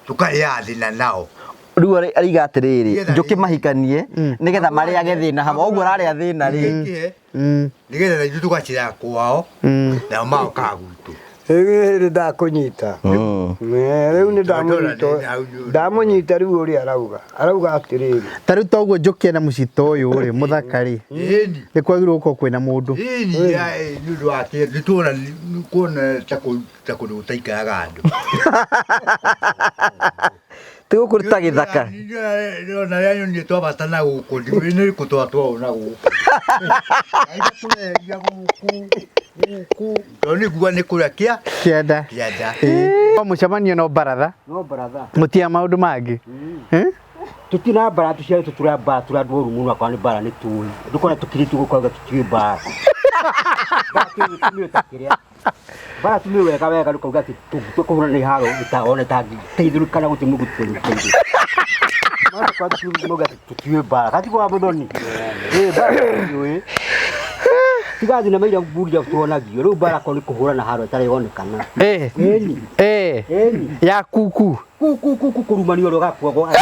Tũkarĩaga thĩna nao. Rĩu ariga atĩrĩrĩ, Nĩgetha njũkĩ rĩ- mahikanie nĩgetha marĩage thĩna hamwe. Ũguo ũrarĩa thĩna rĩ. Nĩkĩe? Nĩgetha na ithuĩ tũgacĩraga kwao, nao magokaga gwitũ. Rĩu ndakũnyita. Rĩu nĩ ndamũnyita. Ndamũnyita rĩu ũrĩa arauga. Arauga atĩrĩrĩ. Ta rĩu toguo njũkĩ na mũcito ũyũ rĩ, mũthaka rĩ, Ĩni. nĩ kwagĩrĩirwo gũkorwo kwĩna mũndũ. Ĩni, nĩ ũndũ wa kĩ nĩ tuona kuona ta ta kũndũ gũtaikaraga andũ. Ti gũkũ ta gĩthaka. Ona rĩa nyoni twambata na gũkũ, nĩ kũ twatwarwo na gũkũ. Aitha tũreria gũkũ, gũkũ. Tondũ nĩ nguga nĩ kũrĩa kĩa Kĩanda. kĩanda. Ĩĩ. Mũcemanio no baratha. No baratha. Mũtia maũndũ mangĩ. Eh? Tutina bara tuciarĩtwo tũrĩ a bara tũrĩ andũ oru mũno akorwo nĩ bara nĩ tũĩ ndũkona tũkirĩtio gũkauga tũtiũĩ bara bara tũmĩũĩ ta kĩrĩa bara tũmĩũĩ wega wega ndũkauga atĩ tũkũhũra nĩ haro ona tangĩteithũrĩkana gũtirĩ mũndũ tũteithũrĩka tũtiũĩ bara gati kwa mũthoni ĩ bara tũtiũĩ tiga thinema iria mburia tuonagio rĩu bara korwo nĩ kũhũrana haro ĩtarĩ yonekana. Eh. Ĩni. Eh. Ĩni. Ya kuku. Ku ku ku kũrumanio ũrĩa ũgakua gwa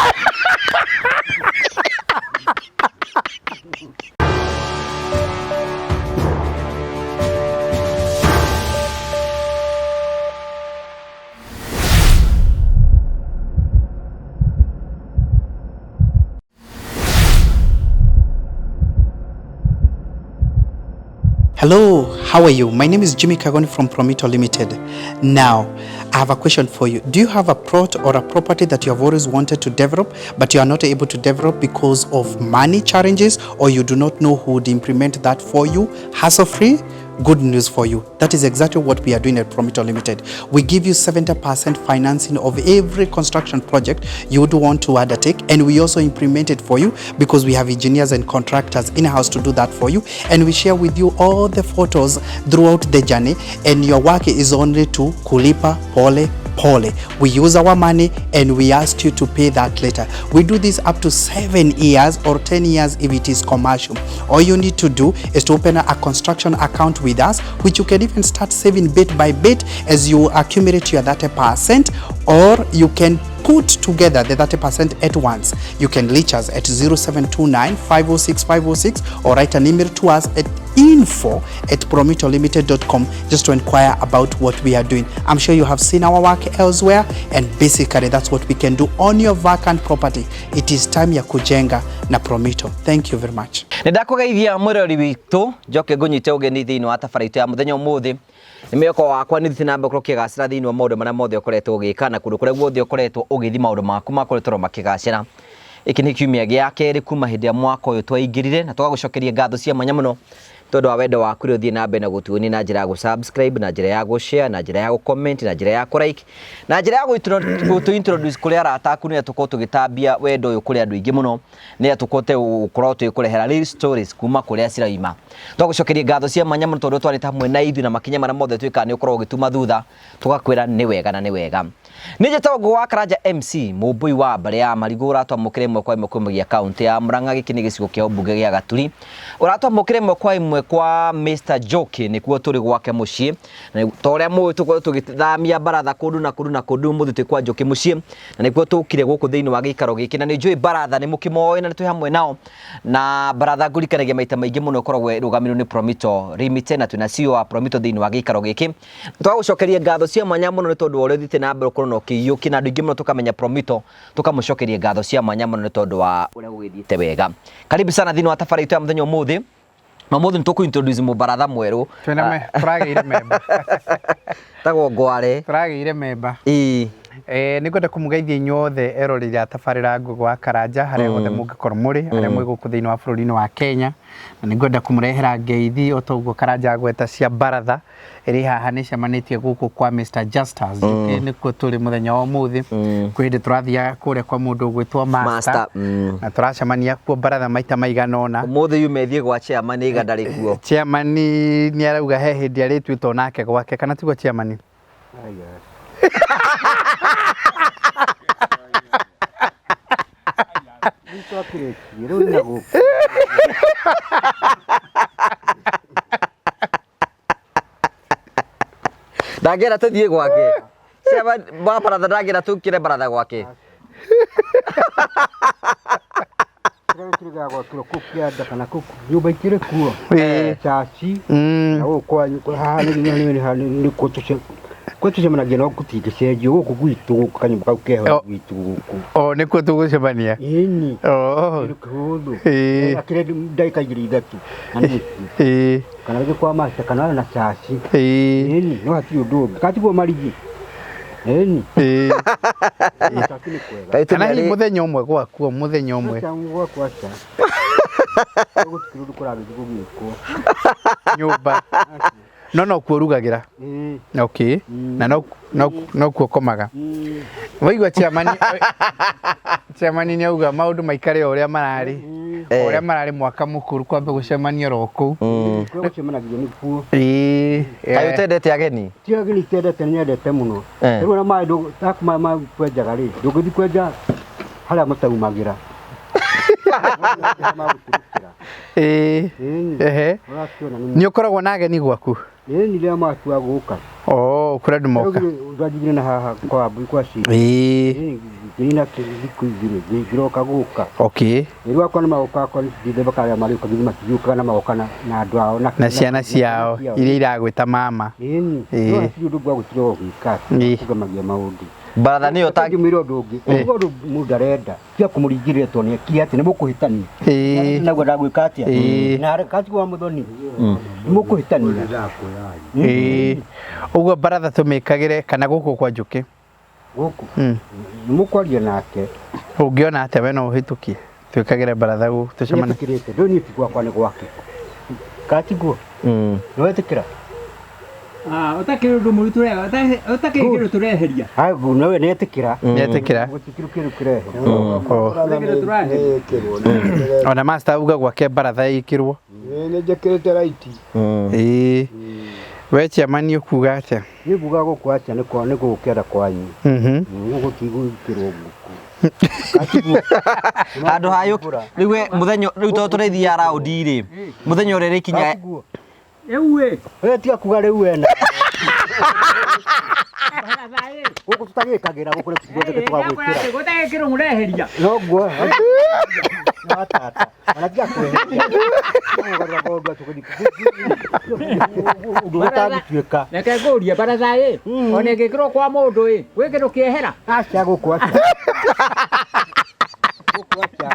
Hello, how are you? My name is Jimmy Kagoni from Promito Limited. Now, I have a question for you. Do you have a plot or a property that you have always wanted to develop, but you are not able to develop because of money challenges, or you do not know who would implement that for you hassle-free? Good news for you. That is exactly what we are doing at Promito Limited. We give you 70% financing of every construction project you would want to undertake, and we also implement it for you because we have engineers and contractors in-house to do that for you, and we share with you all the photos throughout the journey, and your work is only to kulipa pole pole. We use our money and we ask you to pay that later. We do this up to 7 years or 10 years if it is commercial. All you need to do is to open a construction account with us, which you can even start saving bit by bit as you accumulate your 30%, or you can put together the 30% at once. You can reach us at 0729 506 506 or write an email to us at info@promitolimited.com just to inquire about what we are doing. I'm sure you have seen our work elsewhere, and basically that's what we can do on your vacant property. It is time ya kujenga na Promito. Thank you very much. Nĩ ndakũgeithia mwĩrori witũ, njoke ngũnyite ũgeni thĩinĩ wa tabarĩra itũ ya mũthenya ũmũthĩ. Nĩ mwĩhoko wakwa nĩ ũthiĩte na mbere gũkorwo ũkĩgacĩra thĩinĩ wa maũndũ marĩa mothe ũkoretwo ũgĩka na kũndũ kũrĩa guothe ũkoretwo ũgĩthiĩ maũndũ maku makoretwo makĩgacĩra. Gĩkĩ nĩ kiumia gĩa kerĩ kuma hĩndĩ ya mwaka ũyũ twaingĩrire, na tũgagũcokeria ngatho cia mwanya mũno tondũ wa wendo waku ũrĩa ũthiĩ na mbere na gũtuonia na njĩra ya gũ-subscribe, na njĩra ya gũ-share, na njĩra ya gũ-comment, na njĩra ya kũ-like, na njĩra ya gũtũ introduce kũrĩ arata aku nĩgetha tũkorwo tũgĩtambia wendo ũyũ kũrĩ andũ aingĩ mũno, nĩgetha tũkote gũkorwo tũgĩkũrehera real stories kuma kũrĩa ciraima. Twagũcokeria ngatho cia mwanya mũno tondũ twarĩte hamwe na ithuĩ na makinya marĩa mothe twĩkaga nĩ ũkoragwo ũgĩtuma thutha, tũgakwĩra nĩ wega na nĩ wega. Nĩ njĩtagwo Ngũgũ wa Karanja MC, mũmbũi wa mbarĩ ya Marigũ, ũratwamũkĩra ĩmwe kwa ĩmwe kumagia kaũntĩ ya Murang'a. Gĩkĩ nĩ gĩcigo kĩa ũmbunge gĩa Gaturi. Ũratwamũkĩra ĩmwe kwa ĩmwe kwa Mr Njoki, nĩkuo tũrĩ gwake mũciĩ. Na ta ũrĩa mũĩ tũkorwo tũgĩthamia baratha kũndũ na kũndũ na kũndũ, ũmũthĩ twĩ kwa Njoki mũciĩ, na nĩkuo tũkire gũkũ thĩinĩ wa gĩikaro gĩkĩ, na nĩ njũĩ baratha nĩ mũkĩmoĩ na nĩ twĩ hamwe nao. Na baratha ngũrikanagia maita maingĩ mũno ĩkoragwo ĩrũgamĩrĩirwo nĩ Promito Limited, na twĩna CEO wa Promito thĩinĩ wa gĩikaro gĩkĩ. Twagũcokeria ngatho cia mwanya mũno nĩ tondũ wa ũrĩa ũthiĩte na mbere ũkorwo na ũkĩiyũkia na andũ aingĩ mũno tũkamenya Promito, tũkamũcokeria ngatho cia mwanya mũno nĩ tondũ wa ũrĩa gũgĩthiĩte wega. Karibu sana thĩinĩ wa tabarĩra itũ ya mũthenya ũmũthĩ. Na ũmũthĩ nĩ tũkũ introduce mũbaratha mwerũ. Twĩna me, tũragĩire memba. Tagwo Ngware. Tũragĩire memba. Ĩĩ. Nĩ ngwenda kũmũgeithia inyuothe eroreri a tabarĩra Ngũgĩ wa Karanja harĩa hothe mũngĩkorwo mũrĩ, arĩa mwĩ gũkũ thĩinĩ wa bũrũri-inĩ wa Kenya. Na nĩ ngwenda kũmũrehera ngeithi o ta ũguo Karanja agweta cia baratha ĩrĩ haha nĩ cemanĩtie gũkũ kwa Mr Justus. Njũkĩ nĩkuo tũrĩ mũthenya wa ũmũthĩ. Kwĩ hĩndĩ tũrathiaga kũrĩa kwa mũndũ ũgwĩtwo Master. Master, Na tũracemania kuo baratha maita maigana ũna. Ũmũthĩ yuma ĩthiĩ gwa chairman iga ndarĩ kuo. Chairman nĩ arauga he hĩndĩ arĩtuĩtwo nake gwake, kana tiguo chairman? Nĩtwakĩrĩkie, rĩu nĩ gũkũ. Ndangĩenda tũthiĩ gwake. Chairman wa baratha ndangĩra tũkĩre baratha gwake. Kĩrĩa kĩrĩ gwakĩrwo kũu kĩanda kana kũu nyũmba ikĩrĩ kuo. Ĩĩ. Caci. Na gũkũ kwanyu haha nĩ kuo kũu tũcemanagia no gũtingĩcenjio gũkũ gwitũ gũkũ kanyũmba kau keho gwitũ gũkũ. O nĩkuo tũgũcemania. Ĩni. Oh. Kĩndũ kĩhũthũ. Ĩĩ. Akĩrĩ ndagĩka igĩrĩ ithatũ. Na nĩ mũciĩ. Ĩĩ. Kana gĩthiĩ kwa master kana na caci. Ĩĩ. Ĩni no hatirĩ ũndũ ũngĩ. Katiguo marigi. Ĩni. Ĩĩ. Caci nĩ kwega. Kaĩ Kana hihi tũmĩarĩ- mũthenya ũmwe gwakuo mũthenya ũmwe Aca gwakwa aca. Gũtikĩrĩ ũndũ kũragĩthiĩ gũgĩkwo. nyũmba. No nokuo ũrugagĩra. Ĩĩ. Okay. Na no no nokuo komaga. Waigua chairman chairman nĩ auga maũndũ maikare o ũrĩa mararĩ. O ũrĩa mararĩ mwaka mũkũrũ kwambe gũcemania oro kũu. Kũrĩa gũcemanagio nĩkuo. Ĩĩ. Kaĩ ũtendete ageni? Ti ageni itendete nĩ nyendete mũno. Eh. Rĩu ona maĩ taku maĩ ma kwenjaga rĩ, ndũngĩthiĩ kwenja harĩa mataumagĩra. Magũtirũkĩra. Ĩĩ. Ĩni. Ehe. Ũrakĩona nĩ Nĩ ũkoragwo na ageni gwaku? Ĩni rĩrĩa matua gũka. Oh, kũrĩa andũ moka. Ndwanjigire na haha kwa mbui kwa ciri. Ĩĩ. Ĩni ngĩnina thikũ igĩrĩ ngĩroka gũka. Okay. Rĩu akwa nĩ magoka akwa ndithemba karĩa marĩũka githĩ matiũkaga na magoka na andũ ao Na ciana ciao iria iragwĩta mama. Ĩni. Ĩĩ. No hatirĩ ũndũ ngwagũtire gwĩka. Ĩĩ. Kũgamagia maũndũ. Baratha nĩyo ta Ngĩmwĩra ũndũ ũngĩ. Ũguo ũndũ mũndũ arenda tiga kũmũringĩrĩria tondũ nĩekire atĩ nĩ mũkũhĩtania. Ĩĩ. Naguo ndagwĩka atĩa? Ĩĩ. Na katigwo wa mũthoni. Nĩ mũkũhĩtania. Ĩĩ. Ũguo baratha tũmĩkagĩre kana gũkũ kwa njũkĩ. Gũkũ. Nĩ mũkwaria nake. Ũngĩona atĩa we no ũhĩtũkie twĩkagĩre baratha gũkũ tũcemanie. Nĩetĩkĩrĩte. Ndũĩ niĩ ti gwakwa nĩ gwake. Katiguo. Nĩ wetĩkĩra? Ũtakĩrĩ ũndũ mũru tũreka, ũtakĩrĩ kĩndũ tũreheria. Hagu nawe nĩetĩkĩra. Nĩetĩkĩra. Gũtikĩrĩ kĩndũ kĩrehe. Oh. Kĩndũ tũraheria. Ona master auga gwake baratha ĩkĩrwo. Nĩ njĩkĩrĩte raiti. Ĩĩ. We chairman ũkuga atĩa? Niĩ nguga gũkũ aca nĩ kwa nĩ gũkũ kĩanda kwanyu. Mhm. Gũkũ tigũikĩrwo gũkũ. Handũ ha yũ rĩu we mũthenya rĩu tondũ tũrĩthiaga raũndi rĩ mũthenya ũrĩa rĩkinya Katiguo. Rĩu ĩ, We tiga kuga rĩu wena. baratha ĩ. Gũkũ tũtagĩkagĩra gũkũ nĩ tũthondeke tũgagwĩkĩra. Gũtakĩrĩ kĩndũ mũreheria. Noguo. No tata. Ona tiga kweheria. Ũgarũra maũndũ atũgĩthiĩ. Ũndũ ũtangĩtuĩka. Reke ngũrie baratha ĩ, ona ĩngĩkĩrwo kwa mũndũ ĩ, gwĩ kĩndũ kĩehera. Aca gũkũ aca. Gũkũ aca.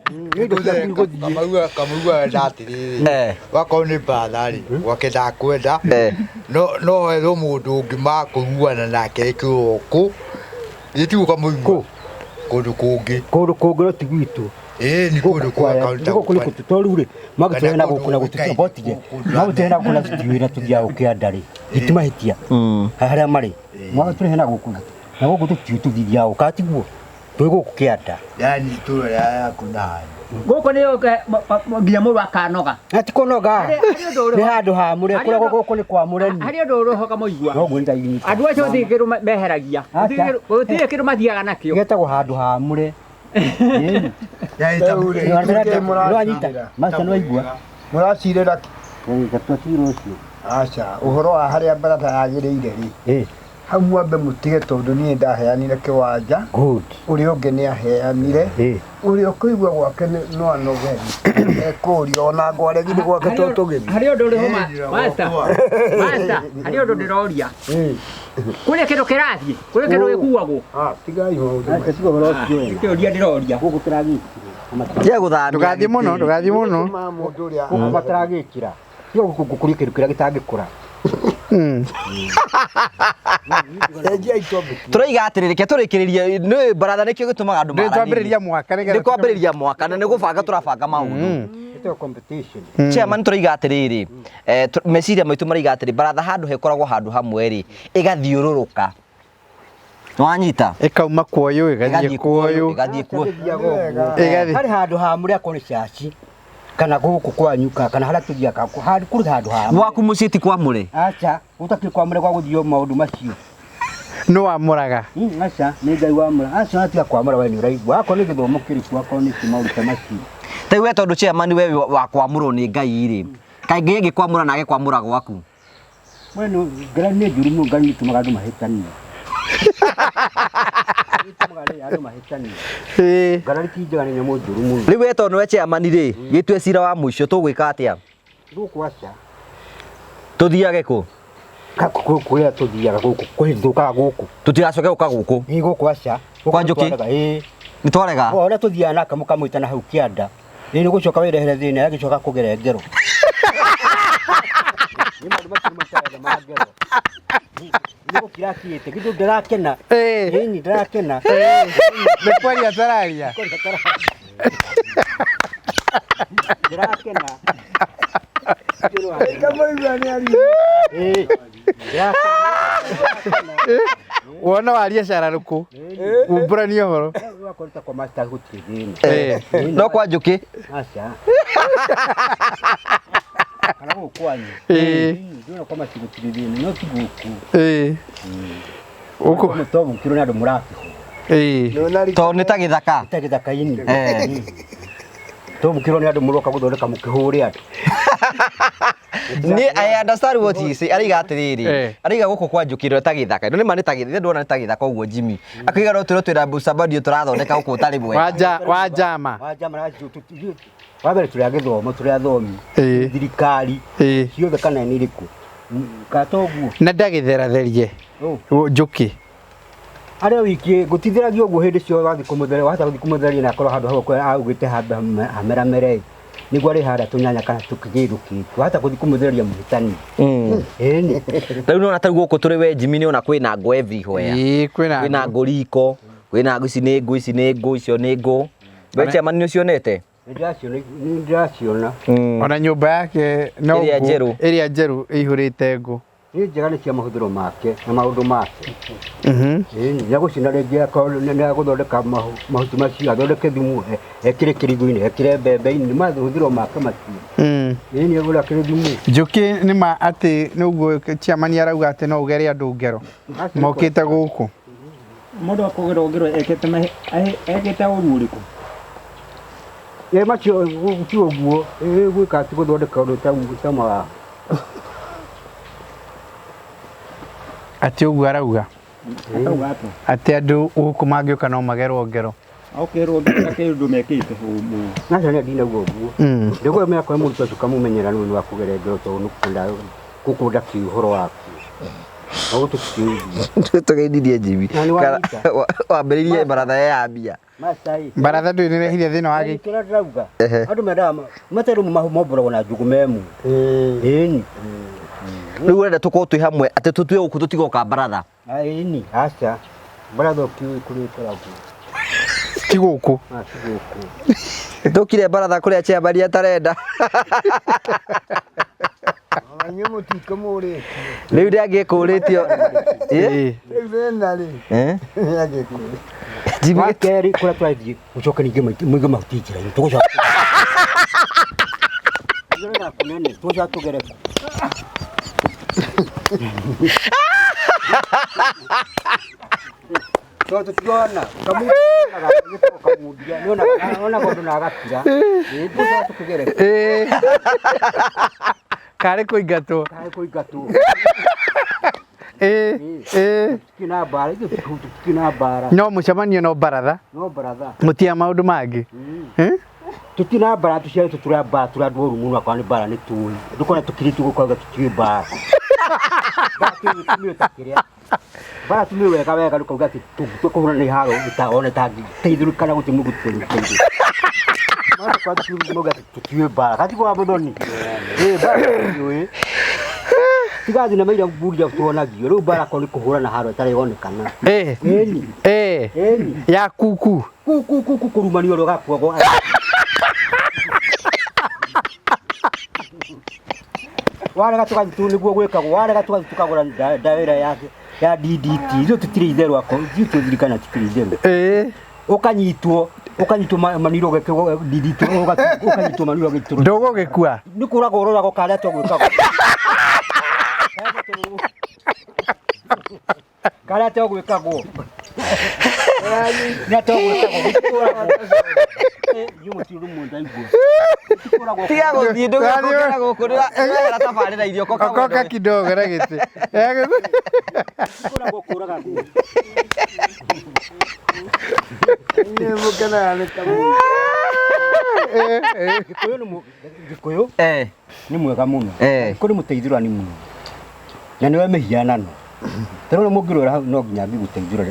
Nĩ indo ciaku igũthiĩ. Kamau wenda atĩrĩrĩ Eh. wakorwo nĩ mbatha rĩ gwake ndakwenda Eh. no no ethwo mũndũ ũngĩ makũiguana nake ĩkĩrwo kũ gĩtiguo kamũigua kũndũ kũngĩ Kũndũ kũngĩ no ti gwitũ. ĩĩ nĩ kũndũ kwa kaunti Gũkũ nĩ kũtũ tondũ rĩu rĩ magĩtũhe na Kana gũkũ na kũndũ gũtũ botige kũndũ magĩtũhe na gũkũ na tũtiwĩra tũthiaga gũkĩanda rĩ itimahĩtia harĩa marĩ magĩtũhe na gũkũ na gũkũ tũtiũ tũthiaga gũkatiguo twĩ gũkũ kĩanda yani itũra rĩa yaku na Gũkũ nĩ nginya mũndũ akanoga. na ti kũnoga Harĩ ũndũ ũrĩ nĩ ho- handũ hamũre harĩ kũrĩa ũndũ- gũkũ nĩ kwamũre Harĩ ũndũ ũrĩ ho kamũigua. noguo nĩ Andũ acio gũtirĩ kĩndũ meheragia. Aca. Gũtirĩ kĩndũ mathiaga nakĩo. getagwo handũ hamũre yani ta nĩwanyita maca nĩwaigua Mũracirĩra kĩ? gatwacira ũcio Aca, ũhoro wa harĩa baratha yagĩrĩire rĩ, ĩ hau mwambe mũtige tondũ niĩ ndaheanire kĩwanja, good ũrĩa ũngĩ nĩ aheanire, ĩ ũrĩa ũkũigua gwake no anoge ekũria ona ngwaregire gwake to tũgĩthiĩ. Harĩ ũndũ ũrĩ ho master. Master, harĩ ũndũ ndĩroria. Kũrĩ kĩndũ kĩrathiĩ, kũrĩ kĩndũ gĩkuagwo. Ah, tigai maũndũ aca tiga ũhoro ũcio wena Kĩũria ndĩroria. gũkũ tũragĩkĩra Tiga gũthamia. Ndũgathiĩ mũno, ndũgathiĩ mũno. ma mũndũ ũrĩa gũkũ mataragĩkĩra tiga gũkũ gũkũria kĩndũ kĩrĩa gĩtangĩkũra cenjiai topic. Tũroiga atĩrĩrĩ reke tũrĩkĩrĩrie nĩ baratha nĩkĩo gĩtũmaga andũ Nĩ twambĩrĩria mwaka nĩgetha Nĩ kwambĩrĩria mwaka na nĩ gũbanga tũrabanga maũndũ. ĩtagwo competition Chairman tũroiga atĩrĩrĩ meciria maitũ maroiga atĩrĩ baratha handũ hekoragwo handũ hamwe rĩ ĩgathiũrũrũka. Nĩwanyita? Ĩkauma kuoyũ ĩgathiĩ kuoyũ. ĩgathiĩ kuoyũ. Ĩgathiĩ. harĩ handũ hamũre akorwo nĩ caci kana gũkũ kwanyu kana harĩa tũthiaga handũ kũrĩ handũ hamũre Gwaku mũciĩ ti kwamũre. aca gũtakĩrĩ kwamũre gwa gũthio maũndũ macio Nũ wamũraga? Aca nĩ Ngai wamũra aca tiga kwamũra we nĩ ũraigua akorwo nĩ gĩthomo kĩrĩkũ akorwo nĩ kĩ maũndũ ta macio Ta we tondũ chairman we wa kwamũrwo nĩ Ngai rĩ kaingĩ ĩngĩkwamũra na age kwamũra gwaku. we nĩ ngarani nĩ njũru mũno ngarani nĩ ĩtũmaga andũ mahĩtanie Gĩtũmaga rĩ andũ mahĩtanie. Ĩĩ. Ngarari ti njega nĩ nyamũ njũru mũno. Rĩu we tondũ nĩwe chairman rĩ, gĩtue cira wa mũico tũgwĩka atĩa? Gũkũ aca. Tũthiage kũ? Kũrĩa tũthiaga gũkũ, kwĩ hĩndĩ tũkaga gũkũ. Tũtigacoke gũka gũkũ. Ĩ gũkũ aca. Kwa Njũkĩ? Ĩ. Nĩ twarega. O ũrĩa tũthiaga nake mũkamwĩta na hau kĩanda. Ĩ nĩ gũcoka wĩrehere thĩna agĩcoka kũgere ngero. Nĩ maũndũ macio maikaraga ma ngero. Nĩ gũkira akirĩte, kĩndũ ndarakena. Ĩĩ. Ĩni ndarakena. Nĩ kwaria atararia. Ndirakena. Kamũigua nĩ aria. Ĩ. Ndirakena. Wona waria cararũkũ. Umbũranie ũhoro. Wakorwo kwa master gũtirĩ thĩna. Ĩĩ. No kwa Njũkĩ. Aca. Kana gũkũ kwanyu. Ĩĩ. Ndĩrona kwa master gũtirĩ thĩna, no ti gũkũ. Ĩĩ. Gũkũ. Mũtobũkirwo nĩ andũ mũrakĩhũra. Ĩĩ. Tondũ nĩ ta gĩthaka. Ta gĩthaka-inĩ. Eh. Tobũkirwo nĩ andũ mũroka gũthondeka mũkĩhũre andũ. Ni I understand what he say. Araiga atiriri. Eh. Araiga gũkũ kwa Njũkĩ no ta gĩthaka. No nĩ ma nĩ ta gĩthaka. Ndona nĩ ta gĩthaka ũguo Jimmy. Akaiga no twĩrwo twĩna mũcemanio tũrathondeka gũkũ ũtarĩ mwega. Wanja wa njama. Wa njama na wa mbere tũrĩ a gĩthomo, tũrĩ athomi. Ĩĩ. Thirikari Ĩĩ. ciothe kana nĩ irĩkũ. Ka toguo. Na ndagĩtheratherie. Ũ. Njũkĩ. Arĩa wiki ngũtithĩragia ũguo hĩndĩ ciothe wathiĩ kũmũtheria wahota gũthiĩ kũmũtheria na akorwo handũ hau augĩte hameramere nĩguo arĩ harĩa tũnyanya kana tũkĩgĩrũ kĩngĩ wahota gũthiĩ kũmũtheria mũhĩtani. Ĩni. Rĩu nona ta rĩu gũkũ tũrĩ we Jimmy nĩ ona kwĩna ngũ everywhere. Ĩĩ kwĩna Kwĩna ngũ riko, kwĩna ngũ ici nĩ ngũ ici nĩ ngũ icio nĩ ngũ. We chairman nĩ ũcionete? Nĩ ndĩraciona. Ona nyũmba yake no Ĩrĩa ngũ- njerũ. ĩrĩa njerũ ĩihũrĩte ngũ. Nĩ njega nĩ cia mahũthĩro make na maũndũ make. Mhm. Ĩni nĩ agũcina rĩngĩ akorwo nĩ agũthondeka mahuti macio athondeke thumu ekĩre kĩrigũ-inĩ ekĩre mbembe-inĩ nĩ mahũthĩro make macio. Ĩni agũra kĩrĩ thumu. Njũkĩ nĩ ma atĩ nĩ ũguo chairman arauga atĩ no ũgere andũ ngero mokĩte gũkũ. Mũndũ akũgerwo ngero ekĩte ekĩte ũru ũrĩkũ? Ĩ macio ti ũguo ĩ gwĩka ti gũthondeka ũndũ ta ma Atĩ ũguo arauga Akauga atĩa? atĩ andũ gũkũ mangĩũka no magerwo ngero. Akerwo ngero kĩndũ mekĩte ũguo. Nacio nĩ ndinauga ũguo. Ndĩgũĩ mĩaka mũrutwo ũcio ũkamũmenyera nĩ wa kũgera ngero tondũ nĩ kũenda gũkũ ndakĩũĩ ũhoro waku. No tũtikĩũĩ. Tũgeithirie Jimmy. Na nĩ wanyita. Wambĩrĩirie baratha ya mbia. Macai. Baratha ndũĩ nĩrehire thĩna wa gĩkĩ. Kĩrĩa ndĩrauga. Andũ mendaga materũ momboragwo na njugu memu. Ĩni. Rĩu ũrenda tũkorwo twĩ hamwe atĩ tũtue gũkũ tũtigoka baratha. Ĩni aca. Baratha ũkĩũĩ kũrĩa ĩkoragwo. Ti gũkũ. Ah, ti gũkũ. Tũkire baratha kũrĩa chairman atarenda. Inyuĩ mũtikũmũrĩtie. Rĩu ndangĩkũrĩtio. Ĩĩ. Rĩu thĩna rĩ, nĩangĩkũrĩtie. Jimmy Wa kerĩ kũrĩa tũrathiĩ gũcoka ningĩ mũige mahuti njĩra-inĩ tũgũcoka. Njĩra ya kũnene tũgũcoka tũgere kũ. Tondũ tũtirona kamundia nĩonaga ũndũ na agakira. Ĩ, tũgũcoka tũkĩgere kũ. Ĩĩ. Karĩ kũingatwo. Karĩ kũingatwo. Ĩĩ. Ĩĩ. Tũtikĩ na mbara ithuĩ tũtikĩ na mbara. No mũcemanio no baratha. No baratha. Mũtia maũndũ mangĩ. Eh? Tũtirĩ na mbara tũciarĩtwo tũrĩ a mbara tũrĩ andũ oru mũno akorwo nĩ mbara nĩ tũĩ. Ndũkona tũkirĩtio gũkauga tũtiũĩ mbara. Mbara tũmĩũĩ ta kĩrĩa. Mbara tũmĩũĩ wega wega ndũkauga atĩ tũkũhũrana nĩ haro ona tangĩteithũrĩkana gũtirĩ mũndũ tũteithũrĩka. Mauga atĩ tũtiũĩ mbara. Gati kwa mũthoni. Ĩ mbara tũtiũĩ. Tiga thinema iria mburia tuonagio rĩu mbara korwo nĩ kũhũrana haro ĩtarĩ yonekana. Ĩĩ. Ĩni. Ĩĩ. Ĩni. Ya kuku. Ku ku ku ku kũrumanio ũrĩa ũgakuagwo. Warega tũgathiĩ tu nĩguo gwĩkagwo warega tũgathiĩ tũkagũra ndawa ĩrĩa ya DDT ithuĩ tũtirĩ itherũ ako ithuĩ tũthirikana tũtirĩ itherũ. Ĩĩ. Ũkanyitwo ũkanyitwo maniro ũgekĩrwo DDT ũkanyitwo maniro ũgekĩrwo. Ndũgũgĩkua. Nĩ kũragwo ũroragwo karĩa togwĩkagwo. Karĩa togwĩkagwo. Nĩ togwĩkagwo. Inyuĩ mũtirĩ ũndũ mũndaigua. Tũkũragwo Tiga gũthiĩ ndũgekũkĩra gũkũ ndĩrera tabarĩra irio okoka Okoka kidogo na gĩtĩ. kũragwo kũraga ngũ. Nĩ mũkenaga nĩ kamũndũ. Gĩkũyũ nĩ Gĩkũyũ Eh, nĩ mwega mũno. Eh. Gĩkũyũ nĩ mũteithũrani mũno. Na nĩwe mĩhianano. Ta rĩu mũngĩrora hau no nginya ngĩgũteithũra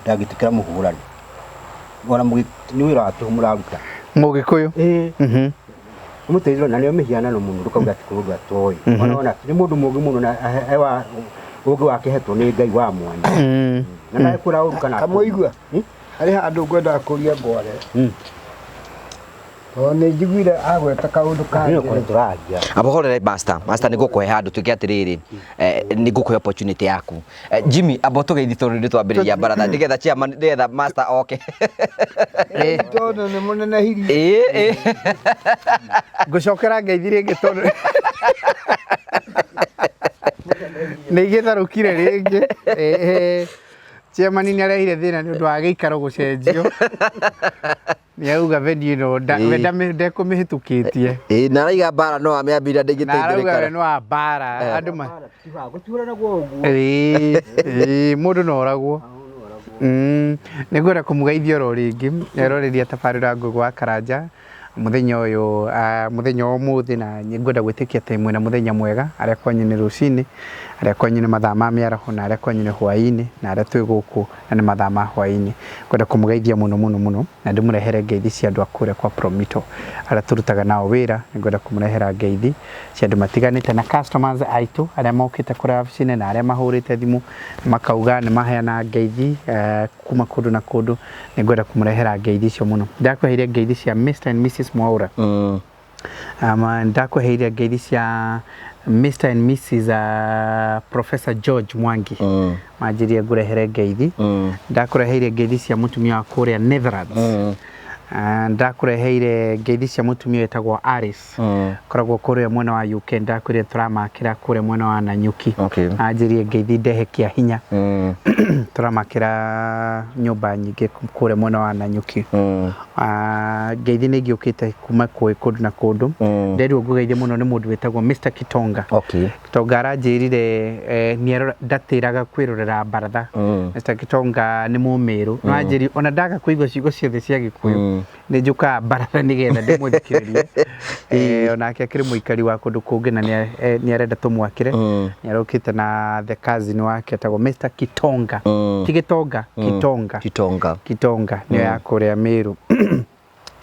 ndangĩtĩkĩra mũhũrani. Ona nĩ wĩra wa tũhũ mũraruta. Mũgĩkũyũ. Ĩĩ. Mhm. Mũteithũrani na nĩwe mĩhianano mũno ndũkauga atĩ kũrĩ ũndũ atoĩ. Ona ona nĩ mũndũ mũũgĩ mũno na hewa ũũgĩ wake hetwo nĩ Ngai wa mwanya. Na ndagĩkwĩra ũru kana Kamũigua. Harĩ handũ ngwendaga kũria ngware. Tondũ nĩ njiguire agweta kaũndũ Nĩ ũkorwo kangĩ. tũraria. amba horere master master nĩ ngũkũhe handũ tuĩke atĩrĩrĩ nĩ ngũkũhe opportunity yaku. Jimmy amba ũtũgeithie tondũ nĩ twambĩrĩria baratha nĩgetha chairman nĩgetha master oke. Tondũ nĩ mũnenehirie. Ĩĩ, ĩĩ. Ngũcokera ngeithi rĩngĩ tondũ nĩ igĩtharũkire rĩngĩ. Chairman nĩ arehire thĩna nĩ ũndũ wa gĩikaro gũcenjio. Nĩ auga venue ĩno we ndekũmĩhĩtũkĩtie. Ĩĩ, na araiga mbara no amĩambĩrĩria Na arauga we ndĩngĩteithĩrĩka. nĩ wa mbara. Andũ ma Gũtiũragwo ũguo. Ĩĩ, ĩĩ, mũndũ no oragwo. Nĩ ngwenda kũmũgeithia oro rĩngĩ eroreria tabarĩra Ngũgĩ wa Karanja mũthenya ũyũ mũthenya wa ũmũthĩ na nĩ ngwenda gwĩtĩkia atĩ mwĩna mũthenya mwega arĩa kwanyu nĩ rũcinĩ arĩa kwanyu nĩ mathaa ma mĩaraho na arĩa kwanyu nĩ hwaĩ-inĩ na arĩa twĩ gũkũ na nĩ mathaa ma hwaĩ-inĩ. Ngwenda kũmũgeithia mũno mũno mũno na ndĩmũrehere ngeithi cia andũ a kũrĩa kwa Promito arĩa tũrutaga nao wĩra. Nĩ ngwenda kũmũrehera ngeithi cia andũ matiganĩte na customers aitũ arĩa mokĩte kũrĩa wabici-inĩ na arĩa mahũrĩte thimũ makauga nĩ maheana ngeithi kuma kũndũ na kũndũ. Nĩ ngwenda kũmũrehera ngeithi icio mũno. Ndakweheire ngeithi cia Mr and Mrs Mwaura. Ndakweheire ngeithi cia Mr and Mrs Professor George Mwangi. Manjirie ngũrehere ngeithi. Ndakũreheire ngeithi cia mũtumia wa kũrĩa Netherlands. Ndakũreheire ngeithi cia mũtumia wĩtagwo Alice. Koragwo kũrĩa mwena wa UK. Ndakwĩrire tũramakĩra kũrĩa mwena wa Nanyuki. Anjirie ngeithi ndehe kĩa hinya. Tũramakĩra nyũmba nyingĩ kũrĩa mwena wa Nanyuki. Ngeithi nĩ ingĩũkĩte kuma kũndũ na kũndũ. Nderirwo ngũgeithie mũno nĩ mũndũ wĩtagwo Mr Kitonga. Kitonga aranjĩrire ndatĩraga kwĩrorera baratha. Mr Kitonga nĩ mũmĩrũ. No anjĩrire ona ndaga kũigua ciugo ciothe cia Gĩkũyũ nĩ njũkaga baratha nĩgetha ndĩmũthikĩrĩrie. Onake akĩrĩ mũikari wa kũndũ kũngĩ na nĩ arenda tũmwakĩre. Nĩ arokĩte na the cousin wake etagwo Mr Kitonga. Ti Gĩtonga, Kitonga. Kitonga. Kitonga nĩyo ya kũrĩa Mĩrũ.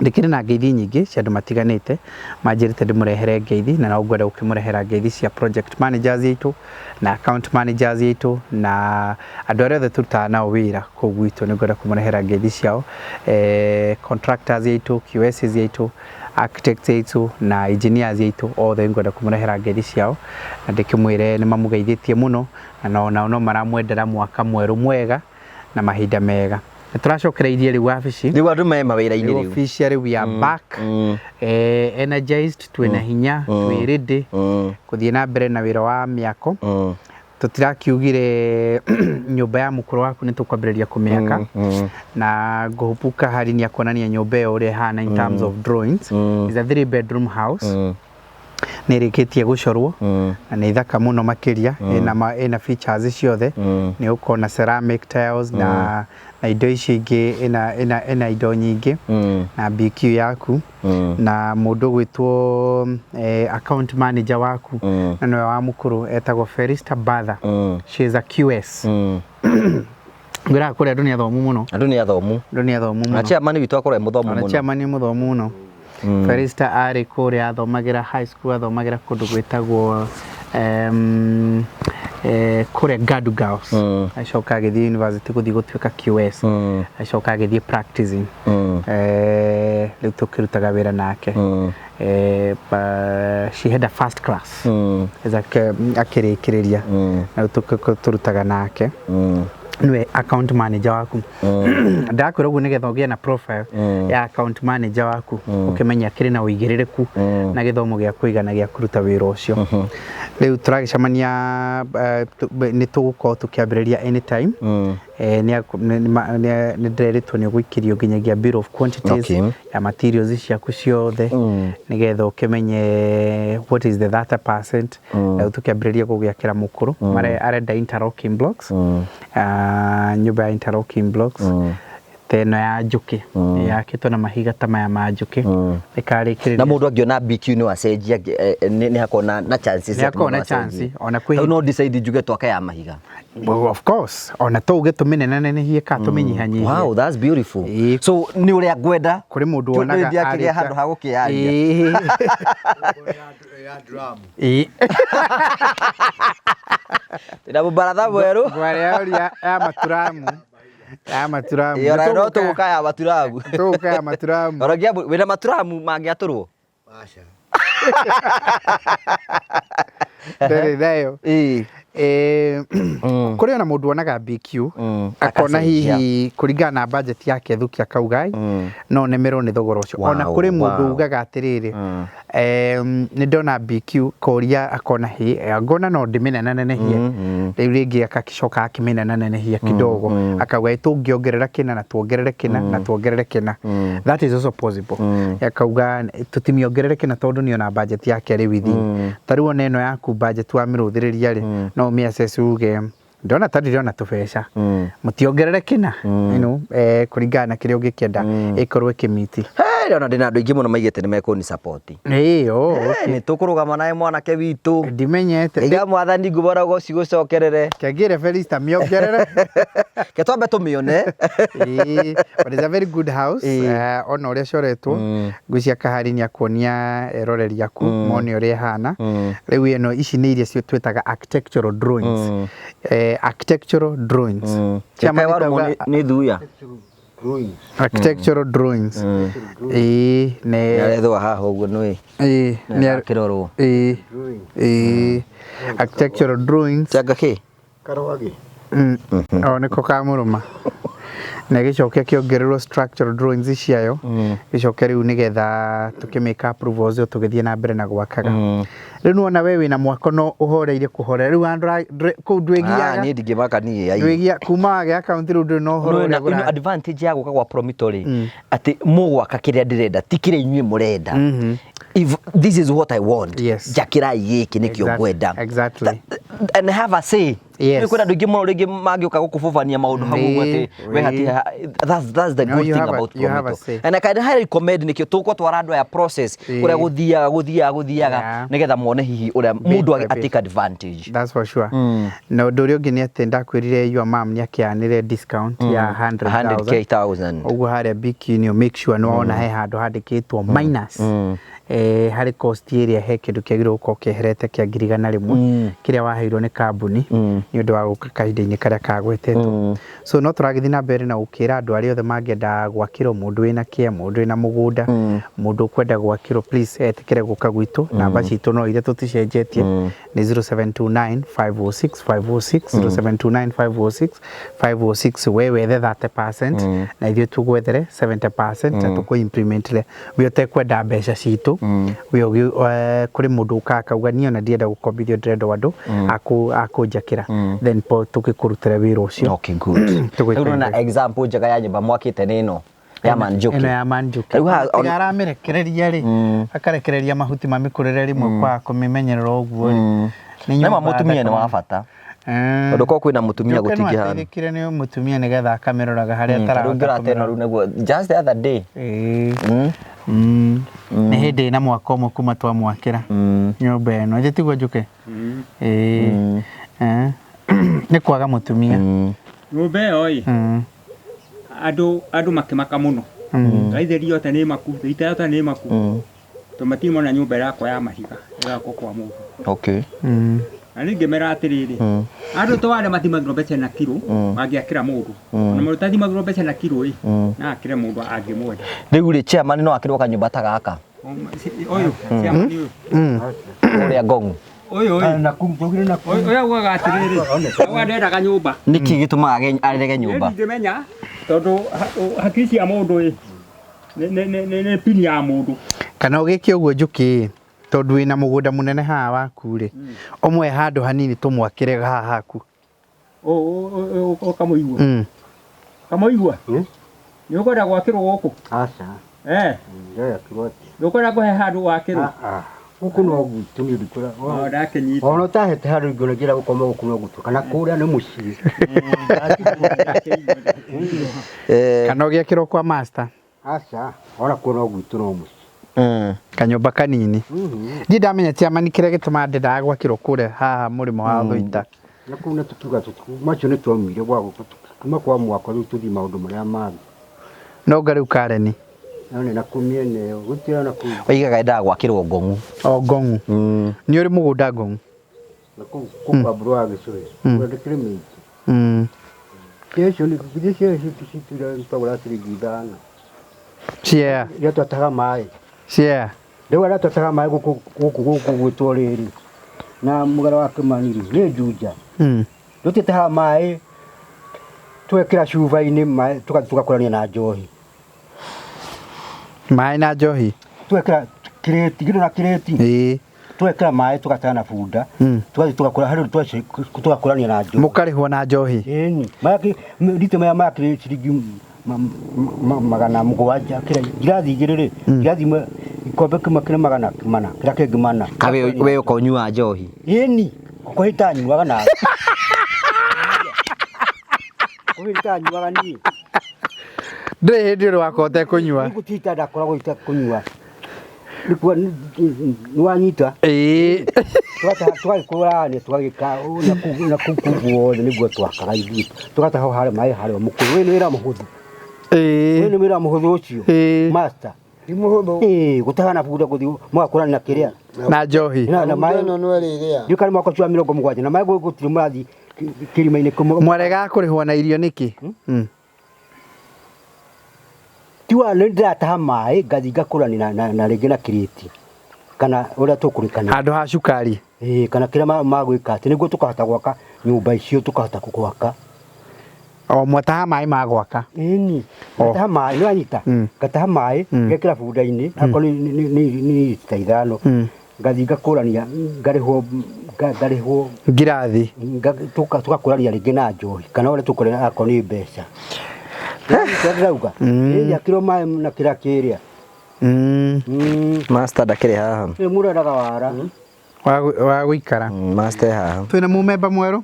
Ndĩkĩrĩ na ngeithi nyingĩ cia andũ matiganĩte manjĩrĩte ndĩmũrehere ngeithi na no ngwenda gũkĩmũrehera ngeithi cia project managers aitũ na account managers aitũ na andũ arĩa othe tũrutaga nao wĩra kũu gwitũ. Nĩ ngwenda kũmũrehera ngeithi ciao, contractors aitũ, QSs aitũ, architects aitũ na engineers aitũ othe ngwenda kũmũrehera ngeithi ciao na ndĩkĩmwĩre nĩ mamũgeithĩtie mũno na nao no maramwendera mwaka mwerũ mwega na mahinda mega. Nĩ tũracokereirie rĩu wabici. Rĩu andũ me mawĩra-inĩ rĩu. Officially we are back. Energized, twĩna hinya, twĩ ready gũthiĩ na mbere na wĩra wa mĩako. Tũtirakiugire nyũmba ya mũkũrũ waku nĩ tũkwambĩrĩria kũmĩaka na ngũhupuka hari nĩ akuonania nyũmba ĩyo ũrĩa ĩhana in terms of drawings. It's a 3 bedroom house. Nĩ ĩrĩkĩtie gũcorwo na nĩ thaka mũno makĩria. Ĩna features ciothe. Nĩ ũkona ceramic tiles na indo icio ingĩ, ĩna indo nyingĩ na BQ yaku na mũndũ ũgwĩtwo account manager waku na nĩwe wa mũkũrũ etagwo Felista Batha. She is a QS. Ngwĩraga kũrĩa andũ nĩ athomu mũno. Andũ nĩ athomu. Andũ nĩ athomu mũno. Na chairman witũ akorwo e mũthomu Ona mũno. chairman nĩ mũthomu mũno. Felista arĩ kũrĩa athomagĩra high school, athomagĩra kũndũ gwĩtagwo kũrĩa Gadu Girls. Acoka agĩthiĩ university gũthiĩ gũtuĩka QS. Acoka agĩthiĩ practicing. Rĩu tũkĩrutaga wĩra nake. She had a first class. Akĩrĩkĩrĩria. Na rĩu tũrutaga nake. Nĩwe account manager waku. Ndakwĩra ũguo nĩgetha ũgĩe na profile ya account manager waku, ũkĩmenya akĩrĩ na ũigĩrĩrĩku na gĩthomo gĩa kũigana gĩa kũruta wĩra ũcio. Rĩu tũragĩcemania, nĩ tũgũkorwo tũkĩambĩrĩria anytime. Nĩ ndĩrerĩtwo nĩ ũgũikĩrio nginyagia bill of quantities ya materials ciaku ciothe, nĩgetha ũkĩmenye what is the 30%. Rĩu tũkĩambĩrĩria gũgĩakĩra mũkũrũ. Arenda interlocking blocks, nyũmba ya interlocking blocks ta ĩno ya njũkĩ, yakĩtwo na mahiga ta maya ma njũkĩ, ĩkarĩkĩrĩria. Na mũndũ angĩona BQ no acenjia, nĩ hakorwo na chances? Nĩ hakoragwo na chance, ona kwĩ Hau no decide njuge twake ya mahiga? Well, of course, ona to uge tũmĩnenanenehie kana tũmĩnyihanyihie. Wow, that's beautiful. Ĩĩ. So nĩ ũrĩa ngwenda. Kũrĩ mũndũ Tondũ wonaga ndiakĩgĩa arĩkia- handũ ha gũkĩaria. Ya drum. Ĩĩ. Ndĩna mũbaratha mwerũ. Ngware ya ya maturamu, ya maturamu. Ĩĩ, ona no tũgũka ya maturamu. Tũgũka ya maturamu. Ona wĩna maturamu mangĩatũrwo? Aca. Ndarĩ nayo. Kũrĩ ona mũndũ wonaga BQ akona Akacenjia. hihi kũringana na budget yake thuki, akauga no nemerwo nĩ thogora ũcio. Ona kũrĩ mũndũ ugaga atĩrĩrĩ, nĩ ndona BQ koria, akona hĩ, ngona no ndĩmĩnenanenehie. Rĩu rĩngĩ akacoka akĩmĩnenanenehia kidogo, akauga ĩ tũngĩongerera kĩna na tuongerere kĩna na tuongerere kĩna. That is also possible. Akauga tũtimĩongerere kĩna tondũ nĩona budget yake rĩ within. Ta rĩu ona ĩno yaku budget wamĩrũthĩrĩria rĩ, no ũmĩ assess uge ndona ta ndĩrona tũbeca, mũtiongerere kĩna, kũringana na kĩrĩa ũngĩkĩenda ĩkorwo ĩkĩmiti. Hey, ona ndĩna andũ aingĩ mũno maigĩte nĩ mekũni support. Ĩĩ, oh, okay. Nĩ tũkũrũgama nawe mwanake witũ. Ndimenyete. Iga mwathani ngũbora cigũcokerere. Kĩangĩre Felista mĩongerere. Ke twambe tũmĩone. Ĩĩ, but it's a very good house. Ona ũrĩa coretwo, ngwĩciria kahari nĩ akuonia eroreri aku mone ũrĩa ĩhana. Rĩu ĩno, ici nĩ iria twĩtaga architectural drawings, architectural drawings. Chairman Kaĩ warũmwo nĩ thuya. Architectural drawings, ĩĩ, nĩ Nĩarethwo haha ũguo nĩ ĩĩ nĩ akĩrorwo. Ĩĩ, architectural drawings. Changa kĩ? Karwagi. O nĩko kamũrũma na gĩcoke kĩongererwo structural drawings ciayo, gĩcoke rĩu nĩgetha tũkĩmĩka approvals ĩyo, tũgĩthiĩ na mbere na gwakaga. Rĩu nĩwona we wĩna mwako no ũhoreire kũhorera rĩu handũ kũu ndwĩgiaga. Niĩ ndingĩmaka niĩ ai. Ndwĩgia kuma wagĩa account, rĩu ndũrĩ na ũhoro Nĩ ũrĩa ĩno advantage ya gũka gwa Promito rĩ, atĩ mũgwaka kĩrĩa ndĩrenda, ti kĩrĩa inyuĩ mũrenda. If this is what I want, njakĩrai gĩkĩ nĩkĩo ngwenda. And have a say. Yes. Nĩ kwĩna andũ aingĩ mũno rĩngĩ mangĩũka gũkũbũbania maũndũ hau ũguo atĩ we hati that's the No, good you thing about you have a Promito. say. And I can highly recommend, nĩkĩo tũgũtwara andũ aya process ũrĩa gũthiaga gũthiaga gũthiaga, nĩgetha mone hihi ũrĩa Bit mũndũ by bit. atake advantage. That's for sure. Na ũndũ ũrĩa ũngĩ nĩ atĩ ndakwĩrire your mom nĩ akĩanĩre discount ya 100,000. 100K thousand. Ũguo harĩa BQ nĩ make sure nĩ wona he handũ handĩkĩtwo minus, harĩ cost ĩrĩa he kĩndũ kĩagĩrĩirwo gũkorwo kĩeherete kĩa 100,000 kĩrĩa waheirwo nĩ kambuni nĩ ũndũ wa gũka kahinda-inĩ karĩa kagwetetwo. So no tũragĩthiĩ na mbere na gũkĩra andũ arĩa othe mangĩenda gwakĩrwo, mũndũ wĩna kĩa, mũndũ wĩna mũgũnda, mũndũ ũkwenda gwakĩrwo, please etĩkĩre gũka gwitũ. Namba citũ no iria tũticenjetie, nĩ 0729 506 506, 0729 506 506. We wethe 30% na ithuĩ tũgwethere 70% na tũkũ implementire. We ũtekwenda mbeca citũ, we kũrĩ mũndũ ũkaga akauga niĩ ona ndienda gũkombithio, ndĩrenda o andũ akũnjakĩra, then po tũgĩkũrutĩra wĩra ũcio. Okay, good. Tũgwĩka Rĩu na example njega ya nyũmba mwakĩte nĩ ĩno ya Manjuki. Ĩno ya Manjuki. Rĩu haha Tiga aramĩrekereria rĩ, akarekereria mahuti mamĩkũrĩre rĩmwe kwa kũmĩmenyerera ũguo rĩ. Nĩ Nĩ ma nyũmba mũtumia nĩ thaka wa mũno. bata. Tondũ korwo kwĩna mũtumia Njoke no gũtingĩhana. ateithĩkire nĩ mũtumia nĩgetha akamĩroraga harĩa Rĩu atarahota ngĩrate ĩno kũmĩrora. rĩu nĩguo just the other day. Nĩ hĩndĩ ĩna mwaka ũmwe kuma twamwakĩra nyũmba ĩno, ĩthĩ tiguo Njũke? Ĩĩ. Nĩ kwaga mũtumia. Nyũmba ĩyo ĩ, andũ makĩmaka mũno, raithĩri yote nĩ maku, ita yote nĩ maku, tondũ matirĩ mona nyũmba ĩrakwo ya mahiga ĩrakwo kwa mũndũ. Na niĩ ngĩmera atĩrĩrĩ, andũ to arĩa mathimagĩrwo mbeca na kiro mangĩakĩra mũndũ, ona mũndũ ũtathimagĩrwo mbeca na kiro ĩ, no akĩre mũndũ angĩmwenda. Rĩu rĩ, chairman no akĩrwo kanyũmba ta gaka? Ũyũ chairman ũyũ? Ũrĩa Ngong'u. Ũyũ ĩ. Na kuu twaugire na kuu. Ũyũ augaga atĩrĩrĩ, auga ndendaga nyũmba. Nĩkĩ gĩtũmaga arege nyũmba? Niĩ ndingĩmenya tondũ hakiri cia mũndũ ĩ nĩ pini ya mũndũ. Kana ũgĩke ũguo Njũkĩ, tondũ wĩna mũgũnda mũnene haha waku rĩ, ũmwe handũ hanini tũmwakĩre haha haku. Ũkamũigua. Kamũigua? Nĩ ũkwenda gwakĩrwo gũkũ? Aca. Eh. Ndĩrakĩrwo atĩa? Ndũkwenda kũhe handũ wakĩrwo? Gũkũ no gwitũ nĩ ndikũra. O ndakĩnyita. Ona ũtahete handũ ingĩona njĩra gũkoma gũkũ no gwitũ kana kũrĩa nĩ mũciĩ. Kana ũgĩakĩrwo kwa master. Aca, ona kuo no gwitũ no mũciĩ. Kanyũmba kanini. Ndiĩ ndamenya chairman kĩrĩa gĩtũmaga ndendaga gwakĩrwo kũrĩa haha mũrĩmo wa Thũita. Na kũu na tũkiuga macio nĩ twaumire gwa gũkũ kuma kwa mwako rĩu tũthiĩ maũndũ marĩa mangĩ. No nga rĩu Karen. No nĩ na kũu mĩena ĩyo gũtirĩ na kũu. Oigaga endaga gwakĩrwo Ngong'u. O Ngong'u. Nĩ ũrĩ mũgũnda Ngong'u? Na kũu kũu kwa Mbũrũ wa Gĩcũhĩ. Kũrĩa ndĩkĩrĩ mĩingĩ. Cia icio nĩ githĩ cia icio citũire twagũra ciringi 5. Cia. Rĩrĩa twatahaga maĩ. Cia. Rĩu arĩa twatahaga maĩ gũkũ gũkũ gũkũ gwĩtwo rĩrĩ na mũgera wa Kĩmani rĩ nĩ Juja. Tũtitahaga maĩ twekĩra cuba-inĩ maĩ tũgakũrania na njohi. Maĩ na njohi? Twekĩra kĩrĩti, githĩ na kĩrĩti? Ĩĩ. Twekĩra maĩ tũgataha na bunda, tũgathiĩ tũgakũra harĩ tũgakũrania na njohi. Mũkarĩhwo na njohi? Ĩni. Rita maya makĩrĩ ciringi 700 kĩrĩa ngirathi 2 rĩ, ngirathi ĩmwe ikombe kĩmwe kĩrĩ 400 kĩrĩa kĩngĩ 400. Kawe we ũkonyua njohi? Ĩni. Kũhĩta nyuaga na. Kũhĩta nyuaga niĩ. Ndũrĩ hĩndĩ ũrĩ wakorwo ũtekũnyua. Gũtirĩ ndakoragwo itekũnyua. Nĩ wanyita? Ĩĩ. Tũgagĩkũrania tũgagĩka na kũu guothe nĩguo twakaga ithuĩ. Tũgataha harĩa maĩ harĩa mũkũyũ. Ũyũ nĩ wĩra mũhũthũ. Ĩĩ. Ũyũ nĩ wĩra mũhũthũ ũcio. Ĩĩ. Master. Ti mũhũthũ. Ĩĩ, gũtaha na bunda gũthiĩ mũgakũrania na kĩrĩa. Na njohi. Na maĩ. Ĩno nĩ ĩrĩrĩa. Ndiũĩ kana mwaka ũcio wa 70 na maĩ gũtirĩ mũrathiĩ kĩrima-inĩ kĩmwe. Mwaregaga kũrĩhwo na irio nĩkĩ? Tiwa nĩ ndĩrataha maĩ ngathiĩ ngakũrania na rĩngĩ na kĩrĩti kana ũrĩa tũkũrĩkana. Handũ ha cukari. Ĩĩ, kana kĩrĩa magwĩka atĩ nĩguo tũkahota gwaka nyũmba icio tũkahota gwaka. O mwataha maĩ ma gwaka. Ĩni. Ngataha maĩ, nĩ wanyita? Ngataha maĩ, ngekĩra bunda-inĩ, akorwo nĩ lita 5. Ngathiĩ ngakũrania, ngarĩhwo ngarĩhwo ngirathi. Tũgakũrania rĩngĩ na njohi kana ũrĩa tũkũrĩa akorwo nĩ mbeca. Ndĩrauga. Ĩĩ, akĩrwo maĩ na kĩrĩa kĩrĩa. Master ndakĩrĩ haha. Nĩ mũreraga wara. Wa gũikara. Master haha. Twĩna mũmemba mwerũ?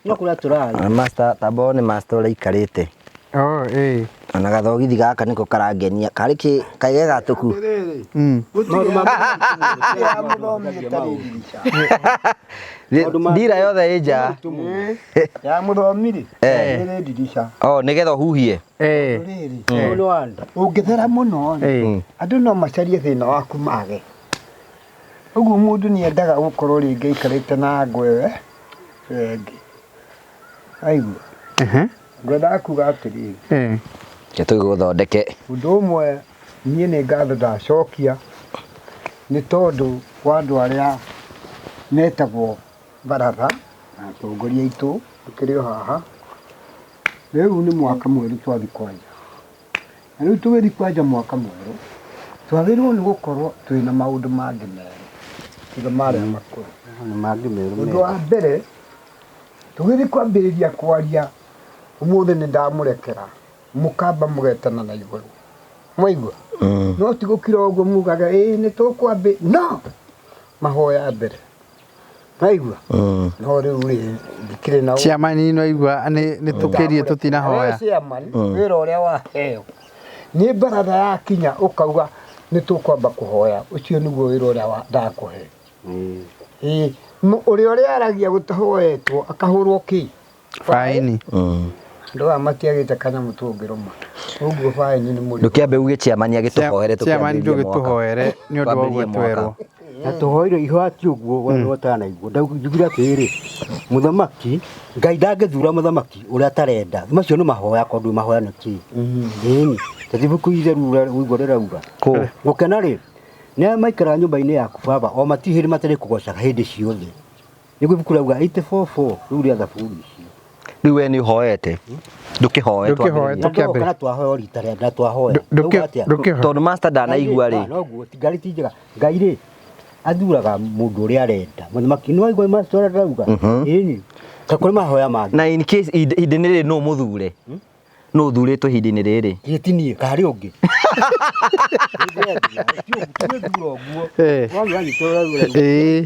No kũrĩa tũrarĩ. Master tamba one master ũrĩa aikarĩte. Oh, ĩĩ. Ona gathogithi gaka nĩko karangenia. Karĩ kĩ kaige gatũku. Ndira yothe ĩ nja. Ya mũthomi rĩ, ĩrĩ ndirica. Oh, nĩgetha ũhuhie. Rĩrĩ. Ũngĩthera mũno rĩ, andũ no macarie thĩna waku mage. Ũguo mũndũ nĩ endaga gũkorwo rĩngĩ aikarĩte na ngwewe rĩngĩ. Aigua. Ngwendaga kuga atĩrĩrĩ. Reke tũgũthondeke. Ũndũ ũmwe niĩ nĩ ngatho ndacokia nĩ tondũ wa andũ arĩa metagwo baratha na atongoria aitũ tũkĩrĩ o haha. Rĩu nĩ mwaka mwerũ twathiĩ kwanja. Na rĩu tũgĩthiĩ kwanja mwaka mwerũ, twagĩrĩirwo nĩ gũkorwo twĩna maũndũ mangĩ merũ tiga marĩa makũrũ. Mangĩ merũ. Ũndũ wa mbere tũgĩthiĩ kwambĩrĩria kwaria ũmũthĩ nĩ ndamũrekera mũkamba mũgetana na igũrũ. Mwaigua? No ti gũkira ũguo mugaga ĩĩ nĩ tũkwambĩ no mahoya mbere. Mwaigua? No rĩu rĩ ndikĩrĩ na Chairman no igua nĩ tũkĩrie tũtinahoya. Chairman wĩra ũrĩa waheo nĩ baratha yakinya ũkauga nĩ tũkwamba kũhoya ũcio nĩguo wĩra ũrĩa ndakũhe. Ĩĩ ũrĩa ũrĩa aragia gũtahoetwo akahũrwo kĩ? Faini. Andũ aya matiagĩte kanyamũ tũngĩrũma. Ũguo faini nĩ mũrimũ. Ndũkĩambe uge chairman agĩtũhoere Chairman tũkĩambĩrĩrie mwaka. ndũgĩtũhoere nĩ ũndũ wa ũguo twerwo. Na tũhoire ihati ũguo ũtanaigua. Ndaugire atĩrĩrĩ, mũthamaki Ngai ndangĩthura mũthamaki ũrĩa atarenda. Macio nĩ mahoya korwo ndũĩ mahoya nĩ kĩ. Ĩni. Ta ibuku itheru ũrĩa ũigua rĩrauga. Kũ? Gũkena rĩ, Nĩ arĩa maikaraga nyũmba-inĩ yaku baba o matirĩ hĩndĩ matarĩ kũgocaga hĩndĩ ciothe. Nĩguo ibuku rĩauga 844 rĩu rĩa thaburi icio. Rĩu we nĩ ũhoete ndũkĩhoe Ndũkĩhoe, twambĩrĩrie. Tũkĩambĩrĩria. Kana twahoya o rita rĩa na twahoya. Ndauga atĩa? Ndũkĩhoe. Tondũ master ndanaigua rĩ. Ah, noguo ti ngari ti njega. Ngai rĩ athuraga mũndũ ũrĩa arenda. Mũthamaki nĩ waigua master ũrĩa ndauga? Ĩni. Ta kũrĩ mahoya mangĩ. Na in case ihinda-inĩ rĩrĩ nũ mũthure? Nũ ũthurĩtwo ihinda-inĩ rĩrĩ? Githĩ ti niĩ ka harĩ ũngĩ? Eh. Ĩĩ.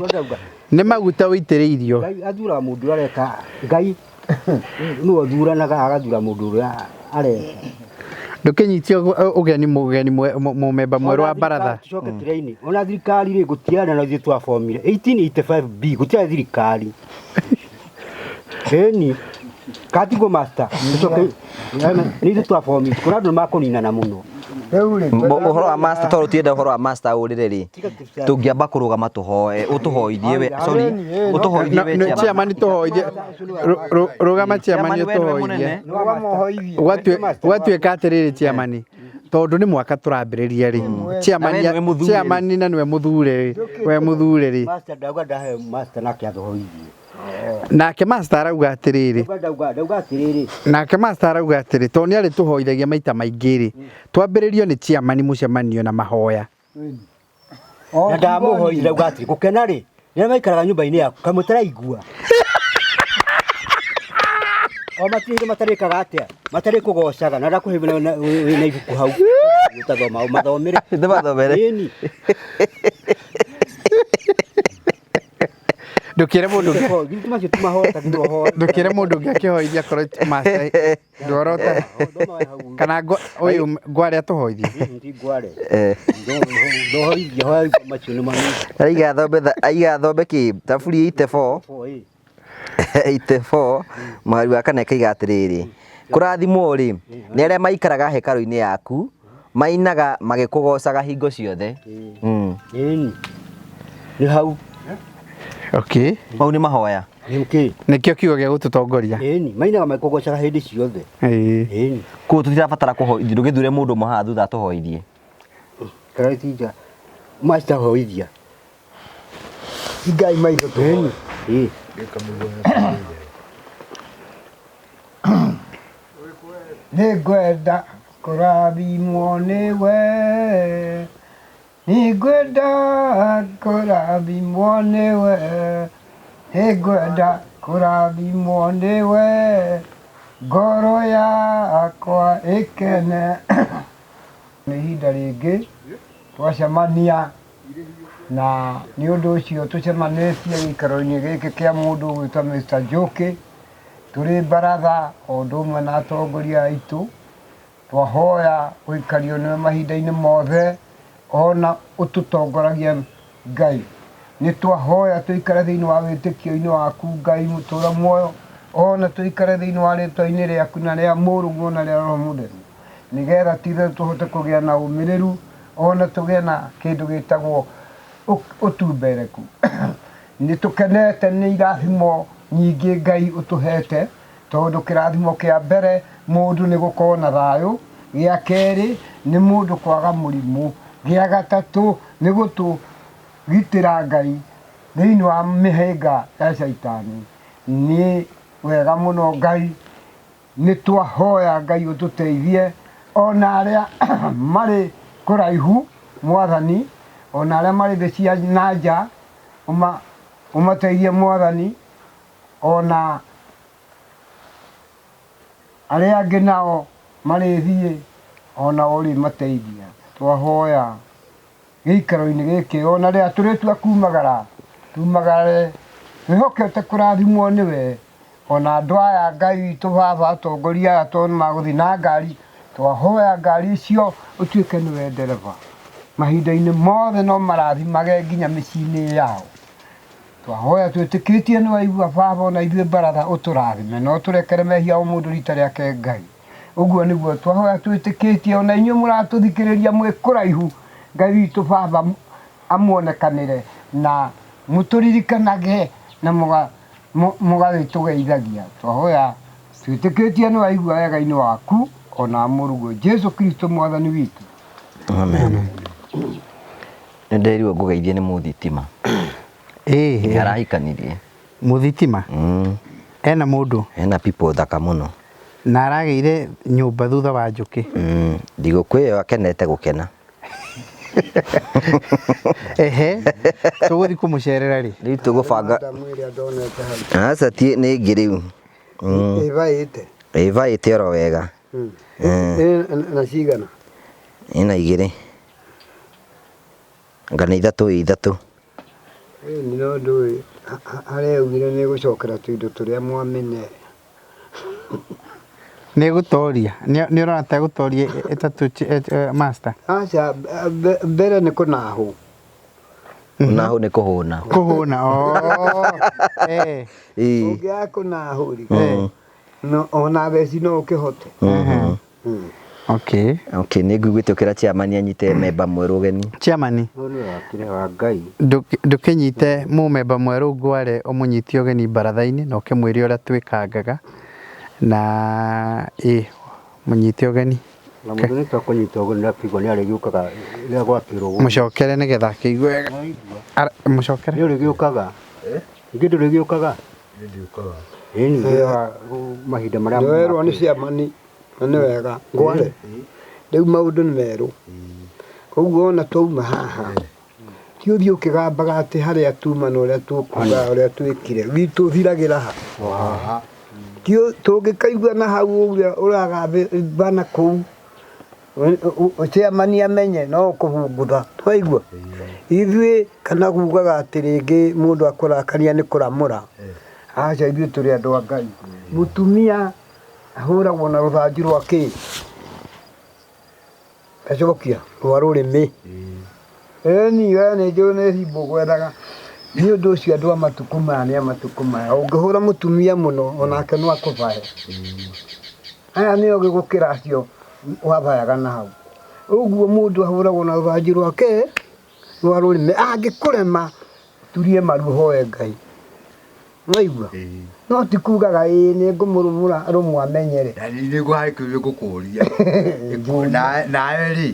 Nĩ maguta ũitĩrĩirio. Ngai athuraga mũndũ ũrĩa areka. Ngai nĩwe ũthuranaga agathura mũndũ ũrĩa areka. Ndũkĩnyitio ũgeni mũgeni mũmemba mwerũ wa baratha. Tucoke tũrĩa-inĩ. Ona thirikari rĩ gũtiarĩ na ithuĩ twabomire 1885 B gũtiarĩ thirikari. Ĩni. Katiguo master. Tucoke nĩ ithuĩ twabomire. Kũrĩ andũ makũninana mũno. Rĩu rĩ, Ũhoro wa master tondũ tienda ũhoro wa master ũrĩre rĩ tũngĩamba kũrũgama tũhoe ũtũhoithie we sorry ũtũhoithie we Chairman chairman. tũhoithie. Rũgama chairman Chairman, we nĩwe ũtũhoithie. mũnene. Gwatuĩka atĩrĩrĩ chairman tondũ nĩ mwaka tũrambĩrĩria rĩ chairman Na we nĩwe mũthure rĩ. chairman na nĩwe mũthure rĩ we mũthure rĩ Master ndauga ndahe master nake atũhoithie. Nake master arauga atĩrĩrĩ Ndauga ndauga ndauga atĩrĩrĩ. Nake master arauga atĩrĩ tondũ nĩ arĩtũhoithagia maita maingĩ rĩ twambĩrĩrio nĩ chairman mũcemanio na mahoya. Na ndamũhoithia ndauga atĩrĩ gũkena rĩ nĩ arĩa maikaraga nyũmba-inĩ yaku kamwe taraigua. O matirĩ hĩndĩ matarĩkaga atĩa matarĩ kũgocaga na ndakũhe wĩna ibuku hau ũtathoma ũmathomere. Ndĩmathomere. Ĩni. Ndũkĩre mũndũ ũngĩ Githĩ macio ti mahoya ta tũhoe. Ndũkĩre mũndũ ũngĩ akĩhoithia akorwo master ndworota kana ũyũ ngware atũhoithie. Ti ngware. Eh. Ndohoithia hoya macio nĩ manini. Aiga thombe aiga thombe kĩ thaburi 84 84 mũhari wa kana ĩkaiga atĩrĩrĩ kũrathimwo rĩ nĩ arĩa maikaraga hekarũ-inĩ yaku mainaga magĩkũgocaga hingo ciothe. Ĩni. Nĩ hau. Okay. Mau nĩ mahoya. Nĩ kĩ? Nĩkĩo kiugo gĩa gũtũtongoria. Ĩni. Mainaga magĩkũgocaga hĩndĩ ciothe. Ĩĩ. Ĩni. Koguo tũtirabatara kũhoithio ndũgĩthure mũndũ ũmwe haha thutha atũhoithie. Kana ti nja. Master hoithia. Ngai maitho tũhoe. Ĩĩ. Nĩngwenda kũrathimwo nĩwe, nĩngwenda kũrathimwo nĩwe, nĩngwenda kũrathimwo nĩwe, ngoro yakwa ĩkene. Nĩ ihinda rĩngĩ twacemania na nĩ ũndũ ũcio tũcemanĩtie gĩikaro-inĩ gĩkĩ kĩa mũndũ ũgwĩtwo Mr. Njũkĩ tũrĩ baratha o ũndũ ũmwe na atongoria aitũ twahoya gũikario nĩwe mahinda-inĩ mothe ona ũtũtongoragia Ngai. Nĩ twahoya tũikare thĩinĩ wa wĩtĩkio-inĩ waku Ngai mũtũra muoyo ona tũikare thĩinĩ wa rĩtwa-inĩ rĩaku na rĩa mũrũguo na rĩa Roho Mũtheru nĩgetha tithe tũhote kũgĩa na ũmĩrĩru ona tũgĩe na kĩndũ gĩtagwo ũtumbereku. Nĩ tũkenete nĩ irathimo nyingĩ Ngai ũtũhete tondũ kĩrathimo kĩa mbere mũndũ nĩ gũkorwo na thayũ, gĩa kerĩ nĩ mũndũ kwaga mũrimũ, gĩa gatatũ nĩ gũtũgitĩra Ngai thĩinĩ wa mĩhĩnga ya caitani. Nĩ wega mũno Ngai, nĩ twahoya Ngai ũtũteithie ona arĩa marĩ kũraihu Mwathani, ona arĩa marĩ thĩ cia na nja ũmateithie Mwathani, ona arĩa angĩ nao marĩthiĩ ona ũrĩmateithia. Twahoya gĩikaro-inĩ gĩkĩ ona rĩrĩa tũrĩtua kumagara tumagare twĩhokete kũrathimwo nĩwe ona andũ aya Ngai witũ baba atongoria aya tondũ nĩmagũthiĩ na ngari twahoya ngari icio ũtuĩke nĩwe ndereba mahinda-inĩ mothe no marathimage nginya mĩciĩ-inĩ yao. Twahoya twĩtĩkĩtie nĩ waigua baba ona ithuĩ baratha ũtũrathime na ũtũrekere mehia o mũndũ rita rĩake Ngai. Ũguo nĩguo twahoya twĩtĩkĩtie ona inyuĩ mũratũthikĩrĩria mwĩ kũraihu Ngai witũ baba amuonekanĩre na mũtũririkanage na mũgagĩtũgeithagia. Twahoya twĩtĩkĩtie nĩ waigua wega-inĩ waku ona mũrũguo Jesu Kristo Mwathani witũ. Amen. Nĩ nderirwo ngũgeithie nĩ mũthitima. Ĩĩ. Nĩ arahikanirie. Mũthitima? Ena mũndũ? Ena people thaka mũno. Na aragĩire nyũmba thutha wa njũkĩ. Thigũkũ ĩyo akenete gũkena. Ehe, tũgũthiĩ kũmũcerera rĩ? Rĩu tũgũbanga. Ndamu ĩrĩa ndonete hau. Aca ti nĩ ĩngĩ rĩu. Ĩvaĩte. Ĩvaĩte oro wega. Ĩ na cigana? Ĩna igĩrĩ. Anga nĩ ithatũ ĩ ithatũ. Ĩni no ndũĩ harĩa yaugire nĩ ĩgũcokera tũindo tũrĩa mwamĩne. Nĩ ĩgũtoria? Nĩ ũrona ta ĩgũtoria ĩtatũ master? Aca, mbere nĩ kũnahũ. Kũnahũ nĩ kũhũna. Kũhũna, oh. Eh. Ũngĩaga kũnahũ rĩ, ona theci no ũkĩhote. Okay. Okay, nĩ ngũiguĩte ũkĩra chairman anyite memba mwerũ ũgeni. Chairman. Ũyũ wa Ngai. Ndũkĩnyite mũmemba mwerũ Ngware ũmũnyite ũgeni baratha-inĩ na ũkĩmwĩre ũrĩa twĩkangaga na ĩ mũnyite ũgeni. Na mũndũ nĩ twakũnyita ũgeni na kĩigua nĩ arĩgĩũkaga rĩrĩa gwakĩrwo gũkũ. Mũcokere nĩgetha akĩigue wega. Mũcokere. Nĩ ũrĩgĩũkaga. Ningĩ ndũrĩgĩũkaga. Nĩndĩũkaga. Ĩni mahinda marĩa. Nĩwerwo nĩ ciamani na nĩ wega Ngware. Rĩu maũndũ nĩ merũ. Koguo ona twauma haha ti ũthiĩ ũkĩgambaga atĩ harĩa tuma na ũrĩa tũkuga ũrĩa twĩkire witũ ũthiragĩra ha. Ti tũngĩkaigua na hau ũrĩa ũragamba na kũu ciamani amenye no kũbungutha twaigua. Ithuĩ kana kugaga atĩ rĩngĩ mũndũ akũrakaria nĩ kũramũra. Aca ithuĩ tũrĩ andũ a Ngai. Mũtumia ahũragwo na rũthanju rwa kĩ? Gacokia rwa rũrĩmĩ. Ĩni we nĩ njũĩ nĩ cimbo gwethaga. Nĩ ũndũ ũcio andũ a matukũ maya nĩ a matukũ maya. Ũngĩhũra mũtumia mũno onake no akũbae. Aya nĩ ogĩ gũkĩra acio wabayaga na hau. Ũguo mũndũ ahũragwo na rũthanju rwake rwa rũrĩmĩ. Angĩkũrema turie maru hoe Ngai. Waigua? No ti kugaga ĩĩ nĩ ngũmũrũmũra rũmwe amenyere. Na nĩ harĩ kĩũria ngũkũria. Nawe rĩ,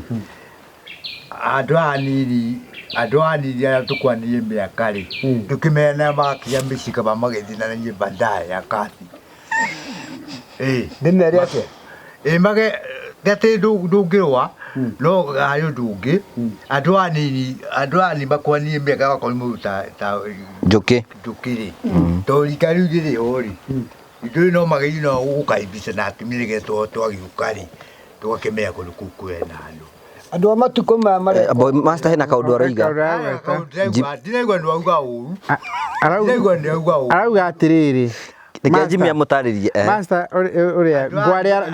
andũ anini andũ anini arĩa tũkwanirie mĩaka rĩ, ndũkĩmena makinya mĩciĩ kaba magĩthiĩ na nyũmba ndaya ya kathi. Ndĩmere atĩa? Ĩ mage atĩ ndũngĩrũa no harĩ ũndũ ũngĩ andũ anini makwanirie mĩaka gakorwo nĩ mũndũ ta Njũkĩ. Njũkĩ rĩ. Tondũ rika rĩu rĩrĩ ho rĩ, ithuĩ no magĩrĩirwo no gũkaribisha na atumia nĩgetha twagĩũka rĩ, tũgakĩmenya kũndũ kũu kwĩna andũ. Andũ a matukũ maya marĩa Master hena kaũndũ aroiga. Ndiraigua nĩ wauga ũru. Ndiraigua nĩ wauga ũru. Arauga atĩrĩrĩ. Reke Jimmy amũtarĩrie. Master ũrĩa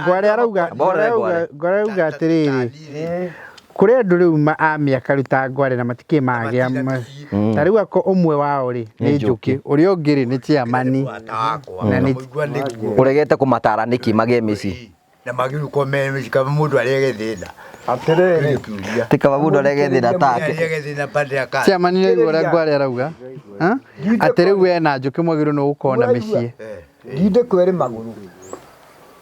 Ngware arauga Ngware arauga atĩrĩrĩ. Kũrĩ andũ rĩu a mĩaka rĩu ta Ngware na matikĩ magĩa ta rĩu ako ũmwe wao rĩ nĩ Njũkĩ ũrĩa ũngĩ rĩ nĩ chairman. Ũregete kũmatara nĩkĩ magĩe mĩciĩ? Na magĩrĩirwo gũkorwo me mĩciĩ kaba mũndũ arĩage thĩna. Atĩrĩrĩ. Ti kaba mũndũ arĩage thĩna take. Arĩage thĩna pande ya kathi. Chairman nĩ aigua ũrĩa Ngware arauga. Atĩ rĩu we na Njũkĩ mwagĩrĩirwo nĩ gũkorwo na mĩciĩ. Ndinde kwerĩ magũrũ.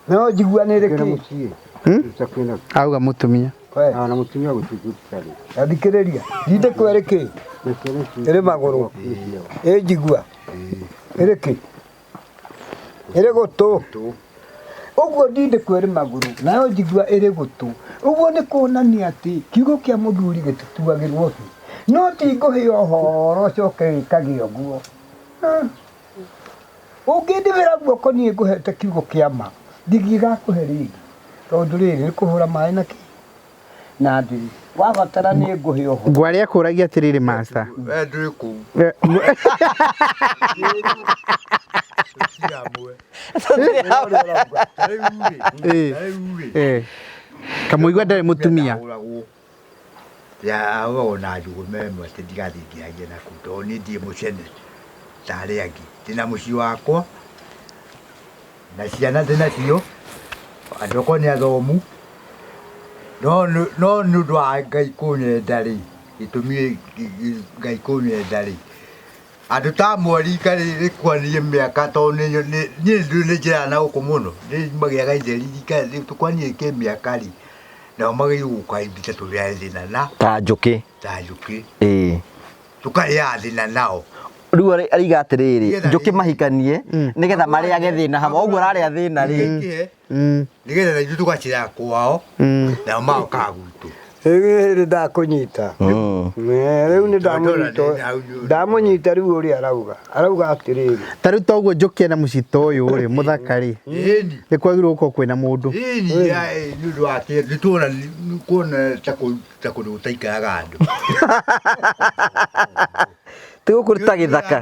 No njigua nĩ rĩkĩ? Auga mũtumia. Na mũtumia gũtingĩtarĩ. Athikĩrĩria. Ndinde kwerĩ kĩ? Ĩrĩ magũrũ. Ĩ njigua. Ĩrĩ kĩ? Ĩrĩ gũtũ. Ũguo ndinde kwerĩ magũrũ nayo njigua ĩrĩ gũtũ. Ũguo nĩ kuonania atĩ kiugo kĩa mũthuri gĩtituagĩrwo thĩ. No ti ngũhe ũhoro ũcoke wĩkage ũguo. Ũngĩndĩmĩra guoko niĩ ngũhete kiugo kĩa ma ndingĩgakũhe rĩngĩ. Tondũ rĩrĩ nĩ kũhũra maĩ na kĩ? Na ndĩrĩ. Wabatara nĩ ngũhe ũhoro. Ngware akũragia atĩrĩrĩ master. We ndũrĩ kũu. Tũtirĩ hamwe. Kamũigua ndarĩ mũtumia. Ahũragwo na njũgũma ĩmwe atĩ ndigathiĩ ngĩaria nakuo tondũ niĩ ndirĩ mũcene ta arĩa angĩ. Ndĩna mũciĩ wakwa na ciana ndĩnacio, andũ akwa nĩ athomu, no nĩ ũndũ wa Ngai kũnyenda rĩ, gĩtũmi Ngai kũnyenda rĩ, andũ ta mweri rĩkwanie mĩaka tondũ niĩ nĩ njĩraga na gũkũ mũno, nĩ magĩaga itheri rika tũkwanie kĩmĩaka rĩ, Nao magĩrĩirwo gũka imbita tũrĩage thĩna na Ta njũkĩ. Ta njũkĩ. Ĩĩ. Tũkarĩaga thĩna nao. Rĩu araiga atĩrĩrĩ, Nĩgetha njũkĩ rĩ- mahikanie nĩgetha marĩage thĩna hamwe. Ũguo ũrarĩa thĩna rĩ. Ĩkĩhe, nĩgetha na ithuĩ tũgacĩraga kwao, nao magokaga gwitũ. Rĩu nĩ ndakũnyita. Rĩu nĩ ndamũnyita, ndamũnyita rĩu ũrĩa arauga arauga atĩrĩrĩ. Ta rĩu toguo njũkĩ na mũciĩ ta ũyũ rĩ, mũthaka rĩ, Ĩni. nĩ kwagĩrĩirwo gũkorwo kwĩna mũndũ. Ĩni, nĩ ũndũ wa kĩ nĩ tuona nĩ kuona ta ta kũndũ gũtaikaraga andũ. Ti gũkũ ta gĩthaka.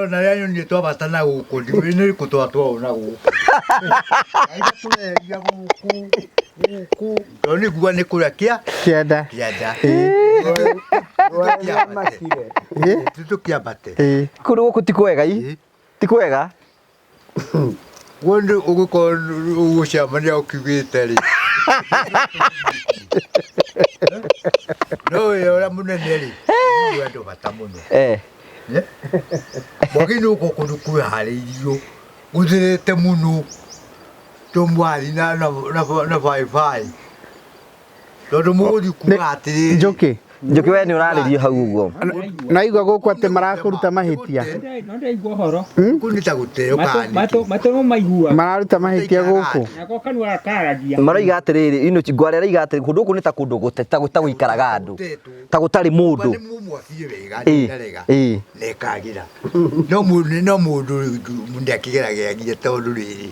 Ona rĩa nyoni twabata na gũkũ nĩ kũ twatwarwo na gũkũ. Aitha tũreria gũkũ gũkũ tondũ nĩ nguga nĩ kũrĩa kĩa Kĩanda. Kĩanda. Makire. Tũkĩambate. Kũndũ gũkũ ti kwega i. Ti kwega. Wonde ũgũkorwo ũgũcemania ũkiugĩte rĩ. No wĩra ũrĩa mũnene rĩ, nĩ andũ bata mũno. Mwagĩrĩirwo gũkorwo kũndũ kwĩharĩirio gũtherete mũno to mwathi na baĩbaĩ tondũ mũgũthiĩ kuga atĩrĩrĩ. Njũkĩ. Njũkĩ we nĩ ũrarĩrio hau ũguo. Naigua gũkũ atĩ marakũruta mahĩtia. No ndaigua ũhoro. Kũu nĩ ta gũteo Matũ matũ matũ no maiguaga. Mararuta mahĩtia gũkũ. Nako kanua gakaragia. Maroiga atĩrĩrĩ, ino ngware araiga atĩrĩ, kũndũ gũkũ nĩ ta kũndũ gũte ta gũikaraga andũ. Ta gũtarĩ mũndũ. Nĩ mũmwakire wega Ĩĩ, ndarega ĩĩ. na ĩkagĩra. No mũndũ no mũndũ nĩakĩgerageragia tondũ rĩrĩ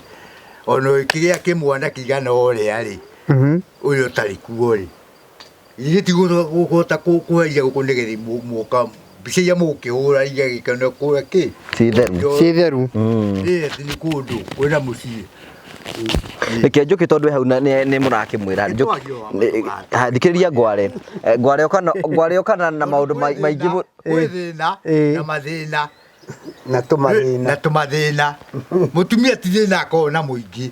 ona ũkĩgĩa kĩmwana kĩigana ũrĩa rĩ, ũrĩa ũtarĩ kuo rĩ, ithuĩ ti gũkũhota kũheria gũkũ nĩgetha mũka mbica iria mũgũkĩhũra igagĩkena kũrĩa kĩ Ci theru. Ci theru. Ĩĩ, atĩ nĩ kũndũ kwĩna mũciĩ. Reke njũkĩ tondũ hau nĩ mũrakĩmwĩra. Thikĩrĩria ngware. Ngware ũkana ngware ũkana na maũndũ maingĩ. Kwĩ thĩna na mathĩna na tũmathĩna na tũmathĩna. Mũtumia ti thĩna akoragwo na mũingĩ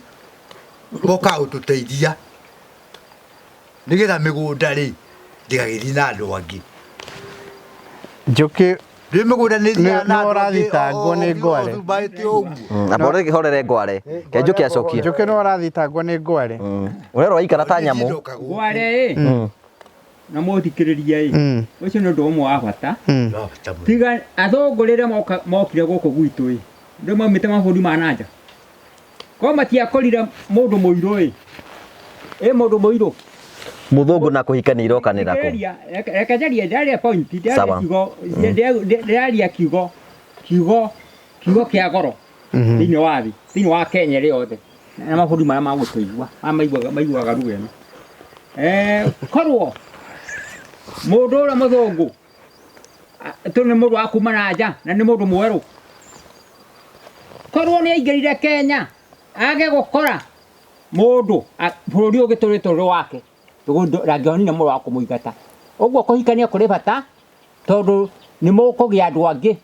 mokaga gũtũteithia nĩgetha mĩgũnda rĩ ndĩgagĩthiĩ na andũ angĩ. Njũkĩ Rĩu mĩgũnda nĩ ĩthiaga na nĩ andũ angĩ ũrathitangwo nĩ ngware. ũthumbaĩte ũguo. Amba ũrehorere ngware. Ke njũkĩ acokie. Njũkĩ nĩ ũrathitangwo nĩ ngware. Ũrerwo waikara ta nyamũ. Ngware ĩ. Na mũthikĩrĩria ĩ. Ũcio nĩ ũndũ ũmwe wa bata. Tiga athũngũ rĩrĩa mokire gũkũ gwitũ ĩ. Ndũ maumĩte mabũrũri ma nanja. Korwo matiakorire mũndũ mũirũ ĩ. Ĩ mũndũ mũirũ. Mũthũngũ na kũhikania irokanĩra kũ? Reke njarie, ndĩraria point, ndĩraria Sawa. kiugo, ndĩraria kiugo, kiugo, kiugo kĩa goro thĩinĩ wa thĩ, thĩinĩ wa Kenya ĩrĩ yothe na mabũrũri marĩa magũtũigua, marĩa maiguaga maiguaga lugha ĩno. Korwo mũndũ ũrĩa mũthũngũ tondũ nĩ mũndũ wa kuma na nja na nĩ mũndũ mwerũ, korwo nĩ aingĩrire Kenya age gũkora mũndũ bũrũri ũngĩ tũrĩtwo ũrĩ wake, ndangĩonire mũndũ wa kũmũingata. Ũguo kũhikania kũrĩ bata tondũ nĩ mũkũgĩa andũ angĩ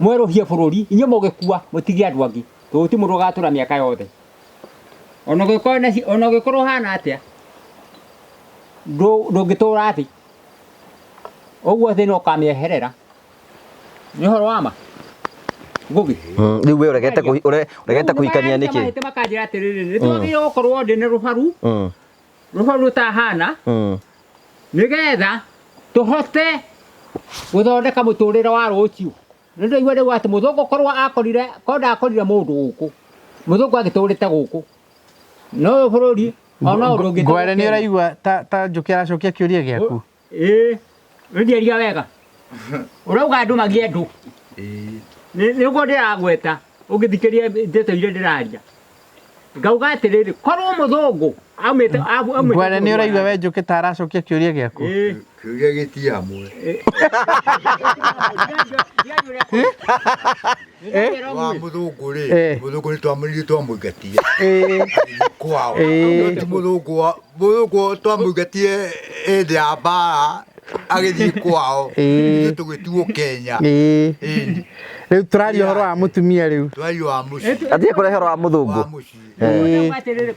mwerũhie bũrũri, inyuĩ mũgĩkua mũtige andũ angĩ, tondũ ti mũndũ ũgatũra mĩaka yothe. Ona ũngĩkorwo na ona ũngĩkorwo ũhana atĩa, ndũngĩtũra thĩ. Ũguo thĩ no ũkamĩeherera. Nĩ ũhoro wa ma? Ngũgĩ. Rĩu we ũregete ũregete kũhikania nĩkĩ? Mahĩtia makanjĩra atĩrĩrĩ, nĩ twagĩrĩirwo gũkorwo ndĩ na rũbaru, rũbaru rũtahana, nĩgetha tũhote gũthondeka mũtũrĩre wa rũciũ. Nĩ ndaigua rĩu atĩ mũthũngũ korwo akorire, korwo ndakorire mũndũ gũkũ, mũthũngũ agĩtũrĩte gũkũ. No ũyũ bũrũri, ona ũndũ ũngĩ Ngware nĩ ũraigua ta njũkĩ aracokia kĩũria gĩaku? Ĩĩ, nĩ ndiaria wega. Ũrauga andũ magĩe andũ. Nĩguo ndĩragweta, ũngĩthikĩrĩria ndeto iria ndĩraria. Ngauga atĩrĩrĩ, korwo mũthũngũ aumĩte, aumĩte Ngware nĩ bũrũri wa ũraigua we njũkĩ ta aracokia kĩũria gĩaku? Ĩĩ. Kĩũria gĩti hamwe. Wa mũthũngũ rĩ, mũthũngũ nĩ twamũrire twamũingatire. Kwao. No ti mũthũngũ wa, mũthũngũ twamũingatire hĩndĩ ya mbara agĩthiĩ kwao. Ithuĩ tũgĩtuo Kenya. Rĩu tũraria ũhoro wa mũtumia rĩu. Tũraria wa mũciĩ. Athiĩ kũrehe ũhoro wa mũthũngũ.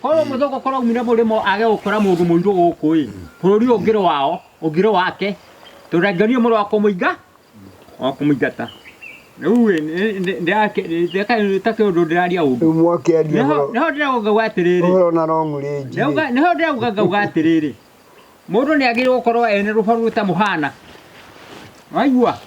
Korwo mũthũngũ korwo aumire mũrĩmo age gũkora mũndũ mũirũ gũkũ ĩ, bũrũri ũngĩrĩ wao, ũngĩrĩ wake, tondũ ndangĩonire mũndũ wa kũmũinga, wa kũmũingata. Rĩu ĩ ta kĩũndũ ndĩraria ũndũ. Rĩu mwakĩaria Nĩho nĩho ndĩrauga ngauga atĩrĩrĩ. ũhoro na wrong range. Ndĩrauga nĩho ndĩrauga ngauga atĩrĩrĩ. Mũndũ nĩ agĩrĩirwo gũkorwo ene rũbaru rũtamũhana. Waigua?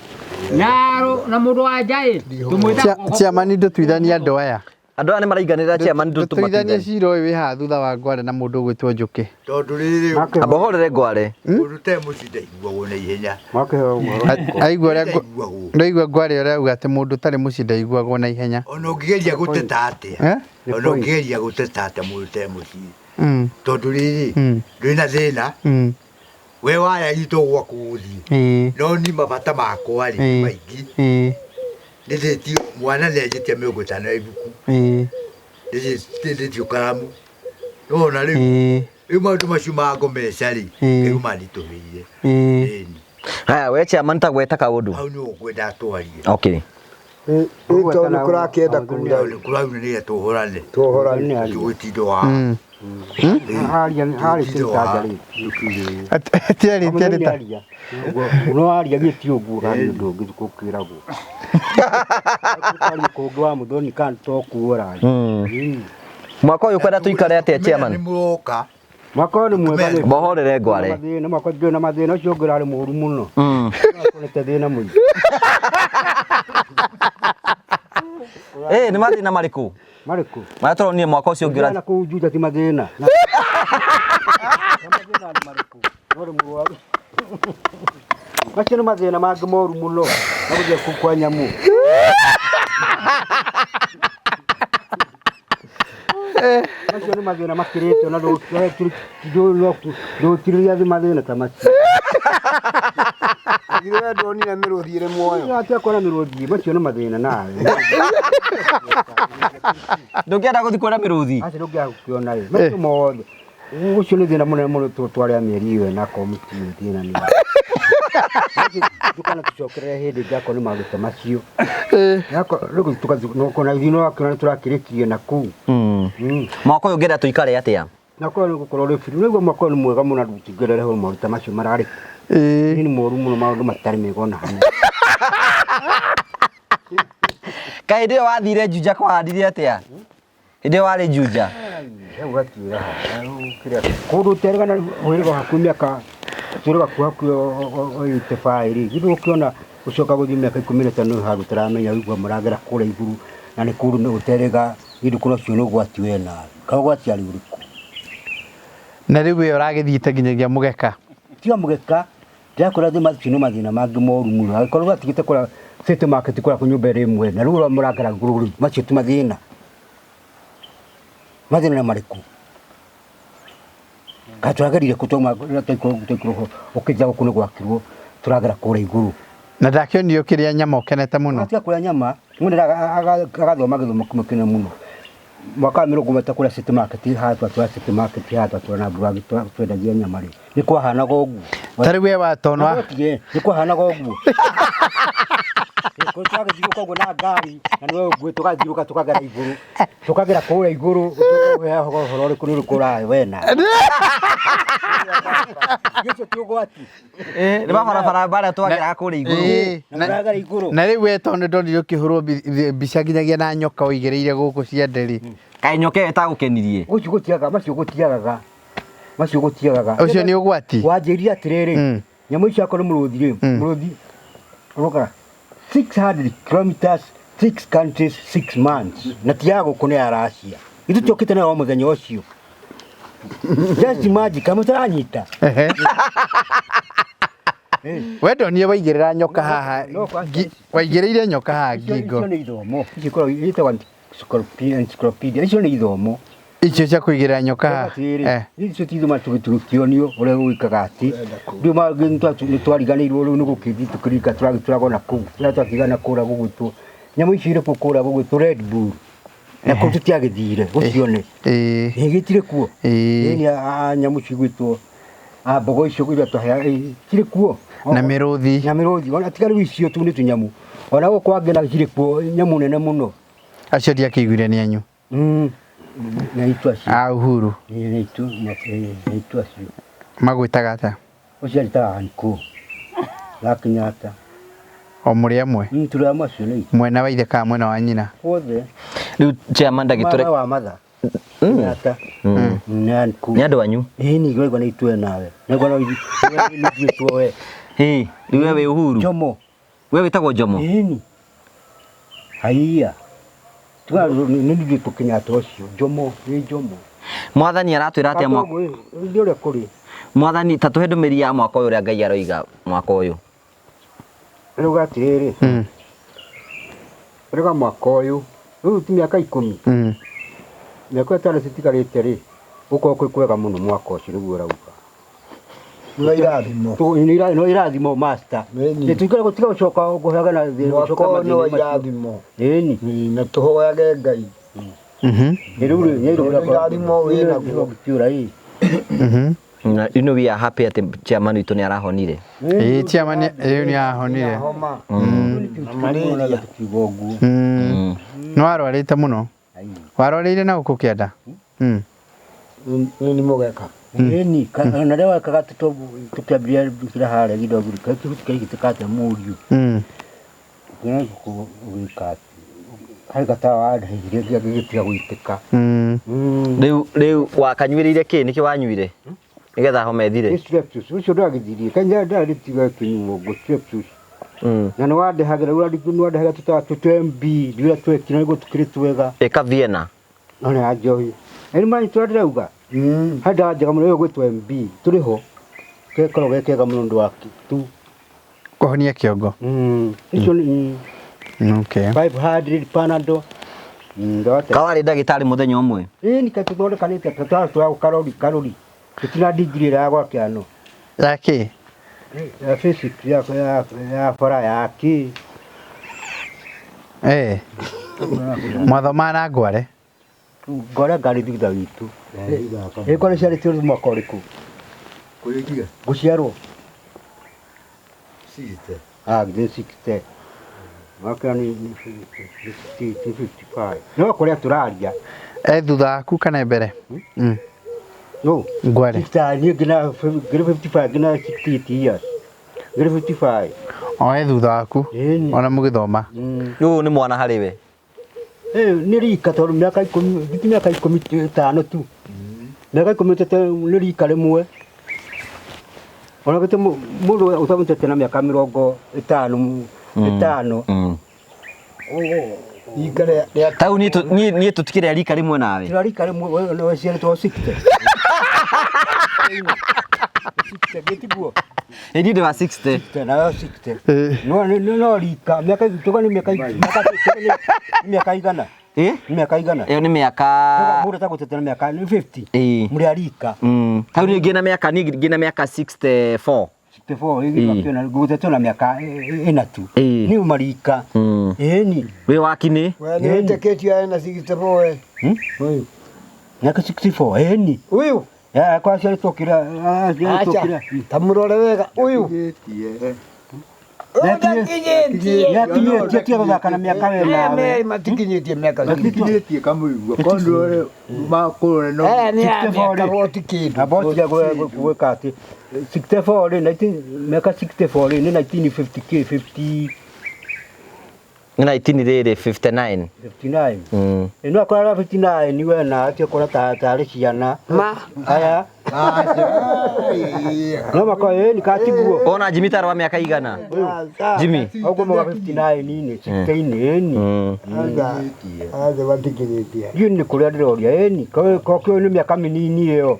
Na na mũndũ wa nja ĩ tũmwĩtaga Chairman ndũtuithanie andũ aya. Andũ aya nĩ maraiganĩra chairman Ndũtuithanie ndũtũmatuithanie. cira ũyũ wĩ haha thutha wa ngware na mũndũ ũgwĩtwo Njũkĩ. Tondũ rĩrĩ Amba ũhorere ngware. mũndũ te mũciĩ ndaiguagwo na ihenya. Makĩheo ũhoro. Aigua ũrĩa Ndaiguagwo. ndaigua ngware ũrĩa auga atĩ mũndũ ũtarĩ mũciĩ ndaiguagwo na ihenya. Ona ũngĩgeria gũteta atĩa. Eh? Ona ũngĩgeria gũteta atĩa mũndũ te mũciĩ. Tondũ rĩrĩ ndwĩ na thĩna. We waya itũ gwaku gũthiĩ. No ni mabata makwa rĩ maingĩ. Ndĩthĩtio mwana nĩ anjĩtie 50 ya ibuku. Ndĩthĩtio karamu. Nĩwona rĩu. Rĩu maũndũ macio ma ngomeca rĩ rĩu manditũhĩire. Ĩni. Haya we chairman ta gweta kaũndũ. Hau nĩho ngwenda twarie. Okay. Ĩ tondũ nĩ kũrakĩenda kuura. Nĩ kũraura nĩgetha tũhũrane. Tũhũrane. Tũgũtinda wa. Haria harĩ kĩtanja rĩ. Tiarĩ tiarĩ ta. No aria gĩ ti ũguo kana nĩ ũndũ ũngĩ gũkĩragwo. Kwaria kũngĩ wa mũthoni kana to kuora. Mwaka ũyũ kwenda tũikare atĩa chairman? Nĩ mũroka. Mwaka ũyũ nĩ mwega nĩ. Mbohorere ngware. Mathĩna mwaka ũyũ na mathĩna ũcio ũngĩ ũrarĩ mũũru mũno. Nĩte thĩna mũingĩ. Ĩ nĩ mathĩna marĩkũ? Marĩkũ? Marĩa tũronire mwaka ũcio ũngĩ Na kũu Juja ti mathĩna. Mathĩna nĩ marĩkũ? No nĩ mũrwaru. Macio nĩ mathĩna mangĩ moru mũno. Na gũthiĩ kũu kwa nyamũ. Macio nĩ mathĩna makĩrĩte na ndũkirĩria thĩ mathĩna ta macio. Githĩ we ndwonire mĩrũthi ĩrĩ muoyo? Atia kuona mĩrũthi, macio nĩ mathĩna nawe. Ndũngĩenda gũthiĩ kuona mĩrũthi? Acio ndũngĩaga gũkĩona ĩ. Macio mothe. Ũcio nĩ thĩna mũnene mũno twarĩa mĩeri ĩyo na akorwo mũtiũĩ thĩna nĩ. Ndũkana tũcokerere hĩndĩ ĩngĩ akorwo nĩ maũndũ ta macio. Rĩu tũkona ithuĩ no akĩona nĩ tũrakĩrĩkirie na kũu. Mwaka ũyũ ũngĩenda tũikare atĩa? Na korwo nĩ gũkorwo rĩ biũ nĩguo mwaka ũyũ nĩ mwega mũno andũ tũtingĩrehe maũndũ ta macio mararĩ. Nĩ moru mũno maũndũ matarĩ mega ona hanini. Kaĩ hĩndĩ ĩyo wathire Juja kwahandire atĩa? Hĩndĩ ĩyo warĩ Juja. Hau gatiũra kũndũ ũterĩgana wĩrĩga hakuhĩ mĩaka twĩrĩga kuo hakuhĩ 85 rĩ githĩ ũkĩona ũcoka gũthiĩ mĩaka 15 handũ ũtaramenya ũigua mũragera kũrĩa igũrũ na nĩ kũndũ nĩ ũterĩga githĩ kũrĩa ũcio nĩ ũgwati we nawe ka ũgwati arĩ ũrĩkũ. Na rĩu we ũragĩthiĩte nginyagia mũgeka. Tiga mũgeka ndĩrakwĩra thĩ macio nĩ mathĩna mangĩ moru mũno angĩkorwo watigĩte kũrĩa City Market kũrĩa nyũmba ĩrĩ ĩmwe na rĩu ũrĩa mũragera igũrũ rĩ macio ti mathĩna. Mathĩna nĩ marĩkũ? Ka tũragerire kũ twauma twaikũrũka ũkĩnja gũkũ nĩ gwakirwo tũragera kũrĩa igũrũ. Na ndakĩonire ũkĩrĩa nyama ũkenete mũno. Atiga kũrĩa nyama mũndũ agathoma gĩthomo kĩmwe kĩnene mũno. Mwaka wa 30 kũrĩa City Market haha twatwara City Market haha twatwara na mbura twendagia nyama rĩ nĩ kwahanaga ũguo. Ta rĩu we watona. Nĩ kwahanaga ũguo. Twagĩthiũrũrũka ũguo na ngari na nĩwe ũguo tũgathiũrũrũka tũkagera igũrũ tũkagera kũrĩa igũrũ ũheaga ũhoro ũrĩkũ nĩ ũrĩkũ ũrahe we na. Gĩcio ti ũgwati. Nĩ mabarabara marĩa twageraga kũrĩa igũrũ. Na mũragera igũrũ. Na rĩu we tondũ ndonire ũkĩhũrwo mbica nginyagia na nyoka ũigĩrĩire gũkũ ciande rĩ. Kaĩ nyoka ĩyo ĩtagũkenirie? Ũcio gũtiagaga macio gũtiagaga. Macio gũtiagaga. Ũcio nĩ ũgwati. Wanjĩrire atĩrĩrĩ nyamũ icio akorwo nĩ mũrũthi rĩ mũrũthi ũrokaga 600 kilometers 6 countries 6 months na ti ya gũkũ nĩ ya Russia. Ithuĩ tũkĩte nayo mũthenya ũcio. Just imagine kama ũtaranyita. We ndonire waigĩrĩra nyoka haha. Waigĩrĩire nyoka haha ngingo. Icio nĩ ithomo. Icio ikoragwo ĩtagwo encyclopedia. Icio nĩ ithomo. Icio cia kũigĩrĩra nyoka haha. Icio ti ithomo tũgĩkĩonio ũrĩa gwĩkaga atĩ. Rĩu mangĩ nĩ twariganĩirwo rĩu nĩ gũkĩthiĩ tũkĩrika tũragĩturagwo na kũu. Rĩrĩa twatigana kũrĩa gũgwĩtwo nyamũ icio irĩ kuo kũrĩa gũgwĩtwo Red Bull. Na kũu tũtiagĩthire gũcione. Gĩtirĩ kuo. Ĩni nyamũ icio igwĩtwo mbogo icio iria twaheaga cirĩ kuo. Na mĩrũthi. Na mĩrũthi. Ona tiga rĩu icio tu nĩ tũnyamũ. Ona gũkũ angĩ na cirĩ kuo nyamũ nene mũno. Acio ndiakĩiguire nĩ anyu. Nĩ aitũ acio. A Uhuru. Nĩ aitũ, nĩ aitũ acio. Magwĩtaga atĩa? Ũcio anjĩtaga Anko. Wa Kenyatta. O mũrĩ amwe? Tũrĩ amwe acio nĩ Mwena wa ithe kana mwena wa nyina? Wothe. Rĩu chairman ndagĩtũre Mama wa matha. Kenyatta. Nĩ Nĩ andũ anyu? Ĩĩ ni igua nĩ itwe nawe. Nĩguo no ithuĩ tuoe. Ĩ, rĩu we wĩ Uhuru? Jomo. We wĩtagwo Jomo? Ĩni. Haiya. Tiga nĩ ithuĩ tũkenyatta ũcio. Jomo, nĩ Jomo. Mwathani aratwĩra atĩa mwaka? Nĩ ũrĩa kũrĩ. Mwathani ta tũhe ndũmĩrĩri ya mwaka ũyũ ũrĩa Ngai aroiga mwaka ũyũ. Rĩu atĩrĩrĩ. Rĩu mwaka ũyũ. Rĩu ti mĩaka 10. Mĩaka 5 citigarĩte rĩ. Gũkorwo kwĩ kwega mũno mwaka ũcio nĩguo ũrauga. No irathimo. No irathimo master. Nĩ tuikare gũtiga gũcoka kũheaga na thĩna Mwaka gũcoka ũyũ no mathĩna macio. irathimo. Ĩni. Na tũhoyage Ngai. Rĩu rĩ, nĩ Tondũ irathimo wĩnaguo. Gũtiũra ĩ. Na you know we are happy atĩ chairman witũ nĩ arahonire. Ĩĩ chairman rĩu nĩ ahonire. Homa. Malaria. Tukiuga ũguo. Nĩ warwarĩte mũno? Warwarĩire na gũkũ kĩanda? Nĩ nĩ mũgeka. Ĩni, na rĩrĩa wekaga tũkĩambĩrĩria kĩrĩa harĩa gĩthogiri, kaigĩtĩka atĩa mũriũ. Ũkĩona ũgĩka atĩ. Harĩ gatawa wandehire gĩgĩtiga gũitĩka. Rĩu wakanyuĩrĩire kĩ? Nĩkĩ wanyuire? Nĩgetha homa ĩthire? Nĩ strepsils, ũcio ndwagĩthirie. Kanya ndarĩtiga kĩnyuo ũguo strepsils. Na nĩ wandehagĩra, nĩ wandehagĩra tũtawa tũ MB, rĩrĩa twekire nĩguo tũkĩrĩ twega. Ĩka Vienna. No nĩ ya njohi. Ĩni mani tũrĩa ndĩrauga. Harĩ ndawa njega mũno ĩyo ĩgwĩtwo MB, tũrĩ ho. Gekoragwo ge kega mũno ũndũ wa tu. Kũhonia kĩongo. Icio nĩ Okay. 500 Panadol. Ndawa ta. Kawarĩ ndagĩtarĩ mũthenya ũmwe? Ĩni kaĩ tũthondekanĩte tũtara twa karori karori. Tũtina degree ĩrĩa ya gwa kĩano. Ya kĩ? Ya physics ya ya ya bara ya kĩ. Eh. Mwathomaga na Ngware? Ngware ngari thutha witũ. Ĩ Ngware ciarĩtio mwaka ũrĩkũ? Kũrĩkia. Gũciarwo? 60. Ah, nĩ 60. Mwaka nĩ 55. No kũrĩa tũraria. E thutha waku kana mbere? No. Ngware. 60 niĩ ngĩna 55 ngĩna 68 years. Ngĩrĩ 55. O e thutha waku? Ona mũgĩthoma? Rĩu nĩ mwana harĩ we? Nĩ rika tondũ mĩaka 10, ti mĩaka 15 tu. Mĩaka 13 nĩ rika rĩmwe. Ona gĩtĩ mũndũ ũtamũtete na mĩaka 50 ĩtano. Rika rĩa Tau niĩ tũtikĩrĩ a rika rĩmwe nawe. Tũrĩ a rika rĩmwe we nĩ waciarĩtwo 60. 60 gĩtiguo. Ĩ niĩ ndĩ wa 60. 60 nawe 60. No no rika mĩaka tuga nĩ mĩaka mĩaka igana. Ĩ? Mĩaka igana. Ĩyo nĩ mĩaka Mũndũ atagũtete na mĩaka nĩ 50. Ĩ. Mũrĩ a rika. Tau niĩ ngĩna mĩaka niĩ ngĩna mĩaka 64. 64 ĩgĩkĩona gũtetwo na mĩaka ĩna tu. Nĩ marika. Ĩni. Wĩ wakinĩ? We nĩ wĩtĩkĩtio ena 64 we. Ũyũ. Mĩaka 64 ĩni. Ũyũ. Ya kwa ciarĩtwo kĩrĩa Acha. Ta mũrore wega ũyũ. Nĩakinyĩtie tiga gũthaka na mĩaka we nawe. Matikinyĩtie mĩaka Matikinyĩtie kamũigua. Kondũ makũrũ no. Aya nĩ ya mĩaka boti kĩndũ. Amba ũtige gwĩka atĩ 64 rĩ mĩaka 64 rĩ nĩ 1950 kĩ 50 Nĩ 19 rĩrĩ 59. 59. Ĩno akora 59 we na atĩ akora tarĩ ciana. Ma. Aya. No makwa ĩ ni katiguo. Ona Jimmy tarĩ wa mĩaka igana? Jimmy. Ũguo mwaka 59 inĩ 60 inĩ. Aca matikinyĩtie. Niĩ nĩ kũrĩa ndĩroria ĩni kokĩo nĩ mĩaka mĩnini ĩyo.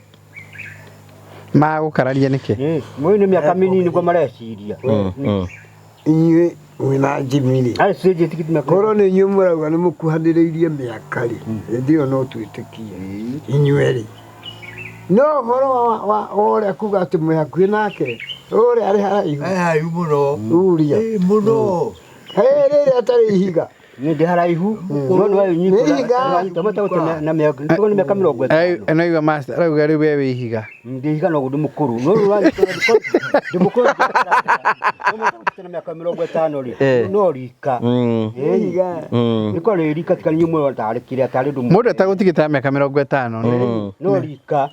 Magũkararia nĩkĩ? Mũyũ nĩ mĩaka mĩnini guo mareciria. Inyuĩ mwĩna Jimmy rĩ. Korwo nĩ inyuĩ mũrauga nĩ mũkuhanĩrĩirie mĩaka rĩ, hĩndĩ ĩyo no twĩtĩkie inyuĩ rĩ. No ũhoro wa ũrĩa kuga atĩ mwĩ hakuhĩ nake, ũrĩa arĩ haraihu. Haraihu mũno. Uria. Mũno. Rĩrĩa atarĩ ihiga. Niĩ ndĩ haraihu no nĩ wanyita mata na mĩaka nĩ mĩaka mĩrongo ĩtano. No igua master arauga rĩu we wĩ ihiga. Ndĩ ihiga no ndĩ mũkũrũ no rĩu wanyita ndĩ mũkũrũ na mĩaka mĩrongo ĩtano rĩ no rika nĩ kwa rĩ rika tiga nyumwe tarĩ kĩrĩa tarĩ ndũ Mũndũ etagũtigĩte mĩaka mĩrongo ĩtano no rika.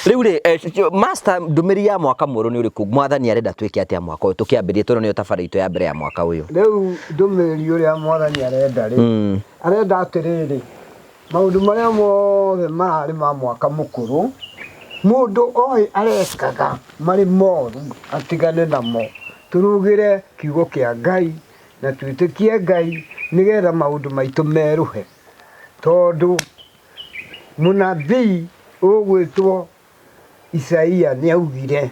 Rĩu rĩ master ndũmĩrĩri ya mwaka mwerũ nĩ ũrĩkũ? Mwathani arenda twĩke atĩa mwaka ũyũ tũkĩambĩrĩria tondũ nĩyo tabarĩra itũ ya mbere ya mwaka ũyũ? Rĩu ndũmĩrĩri ũrĩa mwathani arenda rĩ arenda atĩrĩrĩ maũndũ marĩa mothe mararĩ ma mwaka mũkũrũ mũndũ oĩ arekaga marĩ moru atigane namo tũrugĩre kiugo kĩa Ngai na twĩtĩkie Ngai nĩgetha maũndũ maitũ merũhe tondũ mũnabii ũgwĩtwo Isaia nĩaugire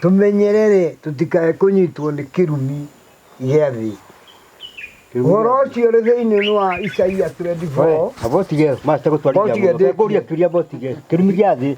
tũmenyerere tũtikae kũnyitwo nĩ kĩrumi gĩa thĩ. Ũhoro ũcio ũrĩ thĩinĩ wa Isaia 24. Abotige master gũtwarithia mũno. Ngũria kĩũria abotige kĩrumi gĩa thĩ.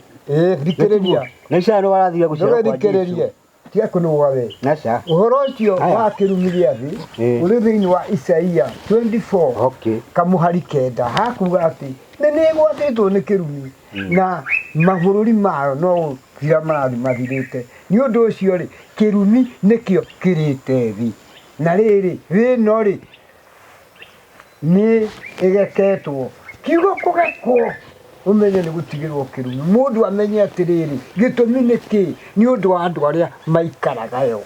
Thikĩrĩria. Na Isaia nĩ warathire gũciarwo kwa Jesũ. Tiga kũnũga we. Naca. Ũhoro ũcio wa kĩrumi gĩa thĩ ũrĩ thĩinĩ wa Isaia 24 kamũhari kenda hakuga atĩ nĩ nĩgwatĩtwo nĩ kĩrumi na mabũrũri mayo no gũthira marathiĩ mathirĩte. Nĩ ũndũ ũcio rĩ kĩrumi nĩkĩo kĩrĩte thĩ. Na rĩrĩ thĩ ĩno rĩ nĩ ĩgeketwo. Kiugo kũgekwo ũmenye nĩ gũtigĩrwo kĩrumi. Mũndũ amenye atĩrĩrĩ gĩtũmi nĩ kĩ? Nĩ ũndũ wa andũ arĩa maikaraga yo.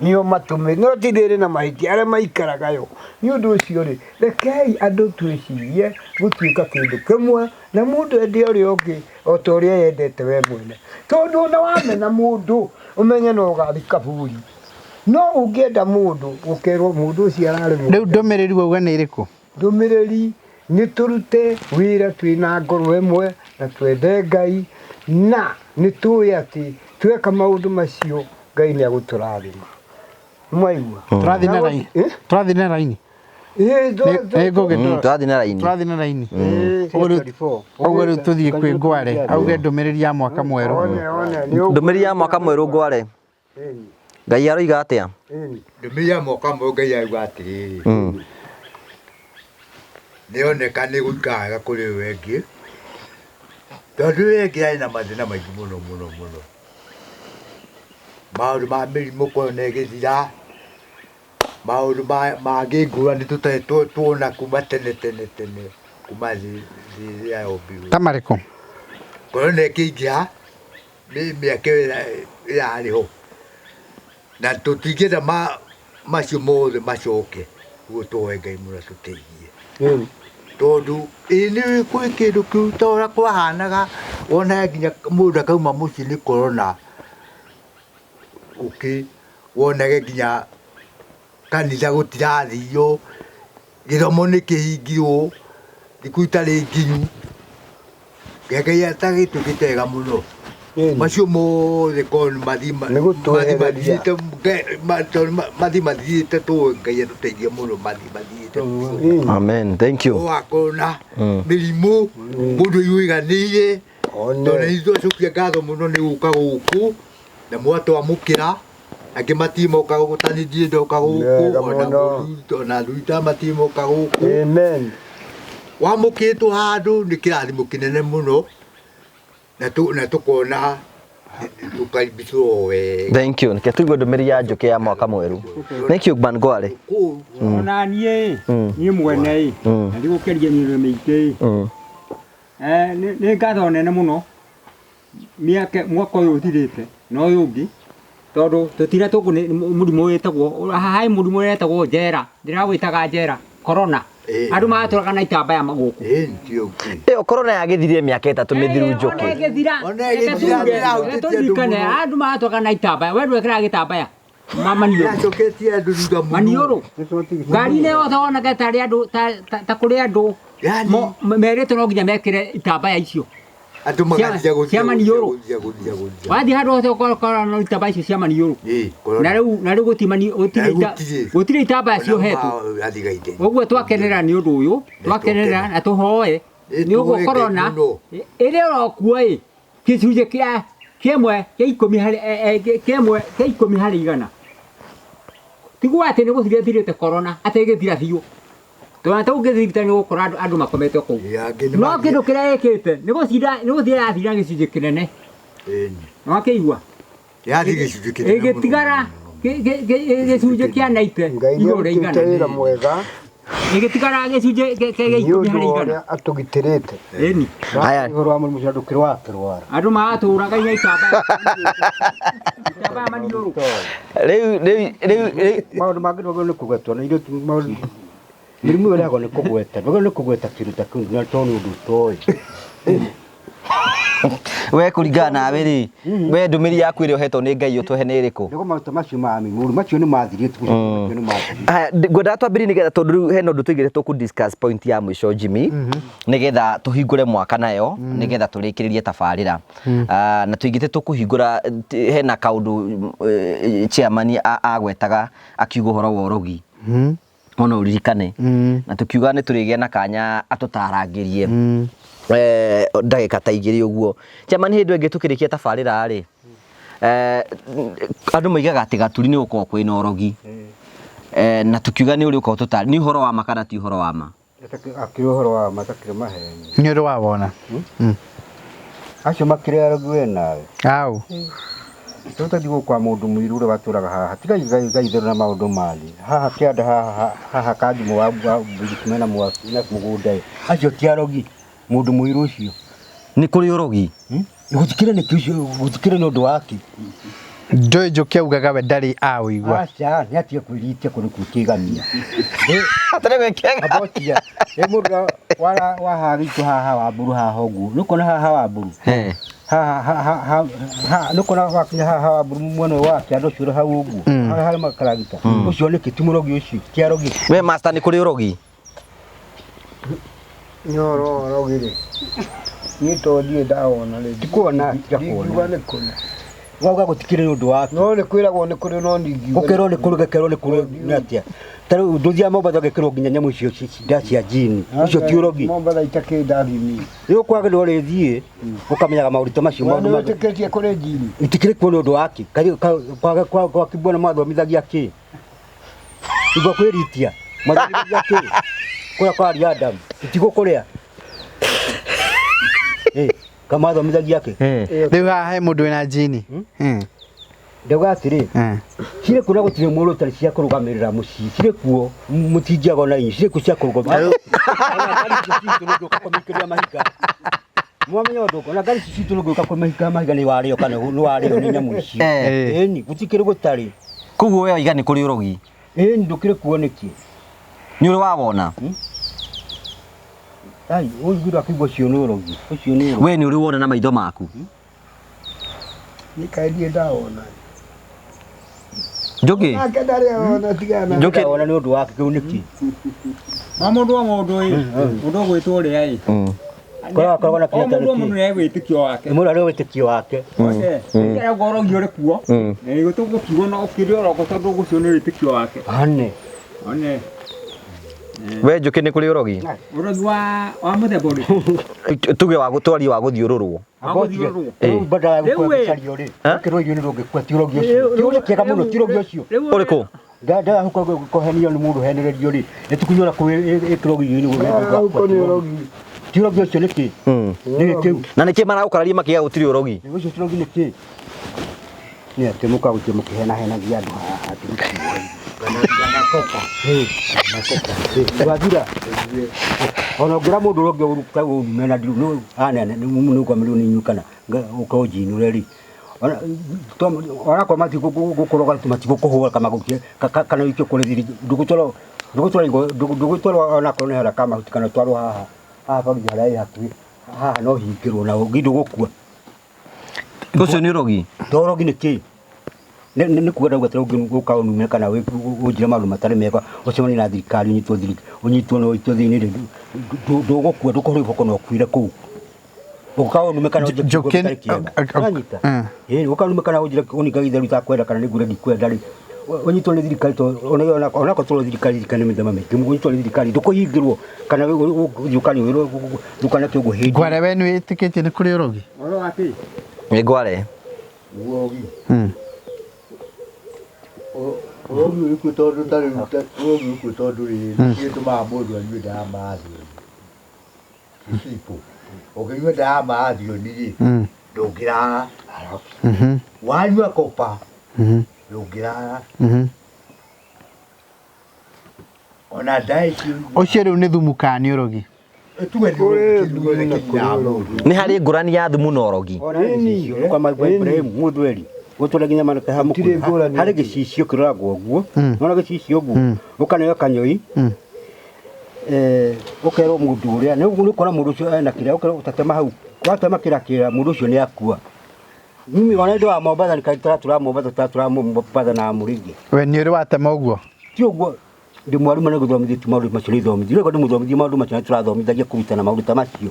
Nĩo matũmĩ no ti rĩrĩ na mahĩtia arĩa maikaraga yo. Nĩ ũndũ ũcio rĩ rekei andũ twĩcirie gũtuĩka kĩndũ kĩmwe na mũndũ ende ũrĩa ũngĩ o ta ũrĩa yendete we mwene. Tondũ ona wamena mũndũ ũmenye no ũgathiĩ kaburi. No ũngĩenda mũndũ ũkerwo mũndũ ũcio ararĩ mũndũ. Rĩu ndũmĩrĩri wauga nĩ ĩrĩkũ? Ndũmĩrĩri nĩ tũrute wĩra twĩna ngoro ĩmwe na twende Ngai na nĩ tũĩ atĩ tweka maũndũ macio Ngai nĩ agũtũrathima. Mwaigua? Tũrathiĩ na raini. Tũrathiĩ na raini. Tũrathiĩ na raini. Tũrathiĩ na raini. Ũguo rĩu tũthiĩ kwĩ Ngware auge ndũmĩrĩri ya mwaka mwerũ. Ndũmĩrĩri ya mwaka mwerũ Ngware. Ngai aroiga atĩa? Ndũmĩrĩri ya mwaka mwerũ Ngai aroiga atĩrĩrĩ. Nĩoneka nĩ gũikara wega kũrĩ ũyũ ũngĩ tondũ ũyũ ũngĩ arĩ na mathĩna maingĩ mũno mũno mũno. Maũndũ ma mĩrimũ korona ĩgĩthira, maũndũ mangĩ ngũrani tũtarĩ tuona kuma tene tene tene kuma thĩ ĩrĩa yombirwo. Ta marĩkũ? Korona ĩkĩingĩha mĩaka ĩyo ĩrarĩ ho na tũtingĩenda macio mothe macoke ũguo tũhoe Ngai mũno atũteithie. Tondũ ĩ nĩ kwĩ kĩndũ kĩu ta ũrĩa kwahanaga wona nginya mũndũ akauma mũciĩ nĩ korona ũkĩ wonage nginya kanitha gũtirathio gĩthomo nĩ kĩhingirwo thikũ itarĩ nginyu. Ngai atagĩtwĩkĩte wega mũno. Macio mothe korwo nĩ mathiĩ mathiĩte tũĩ Ngai atũteithie mũno mathiĩ mathiĩte. Amen. Thank you. Wakorwo na mĩrimũ mũndũ ũiganĩire tondũ nĩ twacokia ngatho mũno nĩ gũka gũkũ na mwatwamũkĩra angĩ matimoka gũkũ ta niĩ ndirĩ ndoka gũkũ ona Ruta matimoka gũkũ. Amen. Wamũkĩtwo handũ nĩ kĩrathimo kĩnene mũno na tũkona tũkaribicwo wega. Thank you. Nĩkĩo tũigue ndũmĩrĩri ya Njũkĩ ya mwaka mwerũ. Thank you Ngware. Ona niĩ niĩ mwene na ndigũkĩria mĩrĩo mĩingĩ nĩ ngatho nene mũno mĩaka mwaka ũyũ ũthirĩte na ũyũ ũngĩ tondũ tũtira tũkũ nĩ mũrimũ wĩtagwo haha mũrimũ wĩtagwo njera ndĩrawĩtaga njera corona andũ maratũraga na itambaya gũkũ. Ĩyo corona yagĩthirire mĩaka ĩtatũ mĩthiru Njũkĩ. Ona ĩgĩthira tũririkane andũ maratũraga na itambaya we ndwekĩraga gĩtambaya maniũrũ ngari-inĩ yothe wonaga tarĩ andũ ta kũrĩ andũ merĩtwo no nginya mekĩre itambaya icio andũ magathiĩ cia maniũrũ. Wathiĩ handũ hothe ũkora no itambaya icio cia maniũrũ. Na rĩu gũtirĩ itambaya ciohetwo. Ũguo twakenera nĩ ũndũ ũyũ twakenera na tũhoe nĩ ũguo corona ĩrĩa ĩrokuo ĩ gĩcunjĩ kĩa ĩmwe kĩa ikũmi harĩ kĩa ĩmwe kĩa ikũmi harĩ igana. Tiguo atĩ nĩ gũthira ĩthirĩte corona atĩ ĩgĩthira biũ. Tondũ ta ũngĩthiĩ thibitarĩ nĩ ũgũkora andũ makomete kũu. Angĩ nĩ No kĩndũ kĩrĩa ĩkĩte nĩ gũcinda nĩ gũthira yathira gĩcunjĩ kĩnene. Ĩni. Nĩwakĩigua? Yathi gĩcunjĩ kĩnene mũno. Ĩgĩtigara gĩcunjĩ kĩa naite Ngai nĩ igũrũ rĩa arutĩte igana. wĩra mwega Ĩgĩtigara gĩcunjĩ kĩa nĩ ikũmi ũndũ harĩ wa igana. ũrĩa atũgitĩrĩte. Ĩni. Haya. Ũhoro wa mũrimũ ũcio andũ kĩrwara kĩrwara. Andũ maratũraga inya itambaya. Itambaya maniũrũ. Rĩu rĩu rĩu rĩu Maũndũ mangĩ ndwagĩrĩirwo nĩ kũgwetwo na ithuĩ maũndũ mĩrimũ ĩyo ĩrehagwo nĩ kũgweta. Ndwagĩrĩirwo nĩ kũgweta kĩndũ ta kĩu na tondũ nĩ ũndũ ũtoĩ. We kũringana nawe rĩ, we ndũmĩrĩri yaku ĩrĩa ũhetwo nĩ Ngai ũtũhe nĩ ĩrĩkũ? Nĩguo maũndũ ta macio ma mĩrimũ macio nĩ mathirire macio nĩ mathirire. Haya, ngwendaga twambĩrĩrie nĩgetha tondũ rĩu hena ũndũ tũigĩte tũkũ discuss point ya mũico Jimmy, nĩgetha tũhingũre mwaka nayo, nĩgetha tũrĩkĩrĩrie tabarĩra. Ah, na tũigĩte tũkũhingũra hena kaũndũ chairman agwetaga akiuga ũhoro wa ũrogi. Ona ũririkane. Na tũkiuga nĩ tũrĩgĩa na kanya atũtarangĩrie. Ndagĩka ta igĩrĩ ũguo. Chairman, hĩndĩ ĩngĩ tũkĩrĩkia tabarĩra rĩ, andũ moigaga atĩ Gaturi nĩ gũkoragwo kwĩna ũrogi. Na tũkiuga nĩ ũrĩ ũkoragwo tũtarĩ, nĩ ũhoro wa ma kana ti ũhoro wa ma? Akĩrĩ ũhoro wa ma takĩrĩ maheni. Nĩ ũrĩ wawona? Acio makĩrĩ arogi we nawe. Au. Tũtathiĩ gũkũ kwa mũndũ mũiru ũrĩa watũraga haha. Tiga igai itherũ na maũndũ mangĩ. Haha kĩanda haha haha kanjimũ wa mbiriki mena mwaki na mũgũnda ĩ. Acio ti arogi. Mũndũ mũiru ũcio. Nĩ kũrĩ ũrogi? Gũtikĩrĩ nĩkĩ ũcio gũtikĩrĩ nĩ ũndũ wake. Ndũĩ Njũkĩ augaga we ndarĩ aũigua. Aca nĩ atige kwĩritia kũndũ gwĩkĩgamia. Atarĩ gwĩkĩga. Abotia. Ĩ mũndũ wa haha gitũ haha wa mburu haha ũguo. Nĩ ũkuona haha wa mburu. Haha nĩ ũkuona wakinya haha wa mburu mwena ũyũ wa kĩanda ũcio ũrĩ hau ũguo. Haha harĩ makaragita. Ũcio nĩkĩ ti mũrogi ũcio ti arogi. We master nĩ kũrĩ ũrogi? Nĩ ũhoro wa ũrogi rĩ, niĩ to ndirĩ ndawona rĩ. Ndikuona Ndingiuga nĩ kũrĩ. Wauga gũtikĩrĩ nĩ ũndũ wake. No nĩ kwĩragwo nĩ kũrĩ no ndingiuga. Gũkerwo nĩ kũrĩ gũkerwo nĩ kũrĩ nĩ atĩa. Ta rĩu ndũthiaga Mombatha ũgekĩrwo nginya nyamũ icio nda cia jini. Ũcio ti ũrogi. Mombatha itakĩrĩ ndathimi. Rĩu kwagĩrĩirwo rĩthiĩ ũkamenyaga maũndũ ta macio We maũndũ nĩ mangĩ. wĩtĩkĩtie kũrĩ njini? Itikĩrĩ kuo nĩ ũndũ wake. Kwa kibwana mwathomithagia kĩ? Igua kwĩritia. Mwathomithagia kĩ? Kũrĩa kwa Adam. Itigũkũrĩa. Kamathomithagĩa kĩ? Rĩu haha he mũndũ wĩna njini. Ndauga atĩrĩ, cirĩ kuo na gũtirĩ mũndũ ũtarĩ cia kũrũgamĩrĩra mũciĩ. Cirĩ kuo mũtingiaga ona inyuĩ. Cirĩ kuo cia kũrũgamĩrĩra. Ona ngari ici citũ nĩ ũngĩũka kũmĩikĩria mahiga. Mwamenya ũndũ ũngĩ, ona ngari ici citũ nĩ ũngĩũka kũmĩikĩria mahiga nĩ warĩo kana nĩ warĩo nĩ nyamũ ici. Ĩni, gũtikĩrĩ gũtarĩ. Koguo we waiga nĩ kũrĩ ũrogi? Ĩni, ndũkĩrĩ kuo nĩkĩ? Nĩ ũrĩ wawona? Ai, ũiguire akĩigua ũcio nĩ ũrogi. Ũcio nĩ ũrogi. We nĩ ũrĩ wona na maitho maku? Nĩ kaĩ ndirĩ ndawona. Njũkĩ? Nake ndarĩ awona tigana. Njũkĩ? Ndawona nĩ ũndũ wake kĩu nĩkĩ? Ma mũndũ o mũndũ ĩ, mũndũ ũgwĩtwo ũrĩa ĩ. Koragwo na O mũndũ o mũndũ nĩ wĩtĩkio wake. Mũndũ arĩ wĩtĩkio wake. Arauga ũrogi ũrĩ kuo. Na nĩguo tũgũkiuga no ũkĩrĩ orogo tondũ ũcio nĩ wĩtĩkio wake. Ane. One. We Njũkĩ nĩ kũrĩ ũrogi? Ũrogi wa mũthemba ũrĩkũ? Tuge wa gũtwaria wa gũthiũrũrwo. Wa gũthiũrũrwo. Rĩu badala ya Rĩu gũkua ĩ. gũcario rĩ, ũkĩrwo irio nĩ ndũngĩkua ti ũrogi ũcio. Ti ũrĩa kĩega mũno ti ũrogi ũcio. Ũrĩkũ? Ndaga kũhenio nĩ mũndũ henererio rĩ, nĩ tikunyora kũ ĩkĩrwo irio-inĩ Huko nĩ ũrogi. Ti ũrogi ũcio nĩkĩ? Nĩ kĩu. Na nĩkĩ maragũkararia makiuga gũtirĩ ũrogi? Ũcio ti ũrogi nĩkĩ? Nĩ atĩ mũkagũtia mũkĩhenahenagia andũ haha atĩ Wathira. Ona ũngĩra mũndũ ũrĩa ũngĩ ũruta ũrume na ndiru anene nĩ nĩ inyuĩ kana ũkonjinũre rĩ. Ona kwa matigũkũroga matigũkũhũra kana kana ũikio kũrĩ thiri ndũgũtwarwo ndũgũtwarwo ona korwo nĩ harĩa ka mahuti kana ũtwarwo haha haha borithi harĩa ĩ hakuhĩ haha no hingĩrwo na ũngĩ ndũgũkua. Ũcio nĩ ũrogi? To ũrogi nĩ kĩ? Nĩ kuga ndauga atĩ ũngĩ ũka ũnume kana ũnjĩre maũndũ matarĩ mega ũcemanie na thirikari ũnyitwo ũnyitwo na ũikio thĩinĩ rĩ ndũgũkua ndũkũhũrwo iboko na ũkuire kũu. Ũka ũnume kana ũnjĩre kiugo gĩtarĩ kĩega. Ũranyita? Ĩĩ ũka ũnume kana ũnjĩre ũninga gĩtheru itakwenda kana nĩ ngure ndikwenda rĩ. Ũnyitwo nĩ thirikari to ona onakorwo tũrĩ thirikari thirikari nĩ mĩthemba mĩingĩ ũnyitwo nĩ thirikari ndũkũhingĩrwo kana ũthiĩ ũkaniũrwo ndũkanake ũguo hĩndĩ. Ngware we nĩ wĩtĩkĩtie nĩ kũrĩ ũrogi? Ũhoro wa kĩ? Nĩ ngware. Ũrogi. Ũrogi Ũrogi wĩkuo tondũ ta rĩu ũrogi wĩkuo tondũ rĩrĩ nĩgĩtũmaga mũndũ anyue ndawa marathioni. Gĩcipo. Ũngĩnyua ndawa marathioni rĩ, ndũngĩrara. Wanyua kopa, ndũngĩrara. Ona ndawa icio Ũcio rĩu nĩ thumu kana nĩ ũrogi? Tuge nĩ ũrogi kĩndũ gĩothe kĩninaga mũndũ. Nĩ harĩ ngũrani ya thumu na ũrogi. Ona gĩcicio kwa Maigua Ibrahim Mũthweri gũtũra nginya manake ha Gũtirĩ ngũrani. Harĩ gĩcicio kĩroragwo ũguo, nona gĩcicio ũguo ũkaneo kanyoi, ũkerwo mũndũ ũrĩa nĩ ũkora mũndũ ũcio ena kĩrĩa ũkerwo ũtatema hau, watema kĩra kĩra mũndũ ũcio nĩ akua. Mimi ona ndĩ wa Mombatha nĩ kaitara Mombatha tũratũra Mombatha na Mũrĩithi. We nĩ ũrĩ watema ũguo? Ti ũguo ndĩ mwarimũ nĩ gũthomithĩtie maũndũ macio nĩ thomithio rĩu ndĩmũthomithie maũndũ macio nĩ tũrathomithagia kũrutana maũndũ ta macio.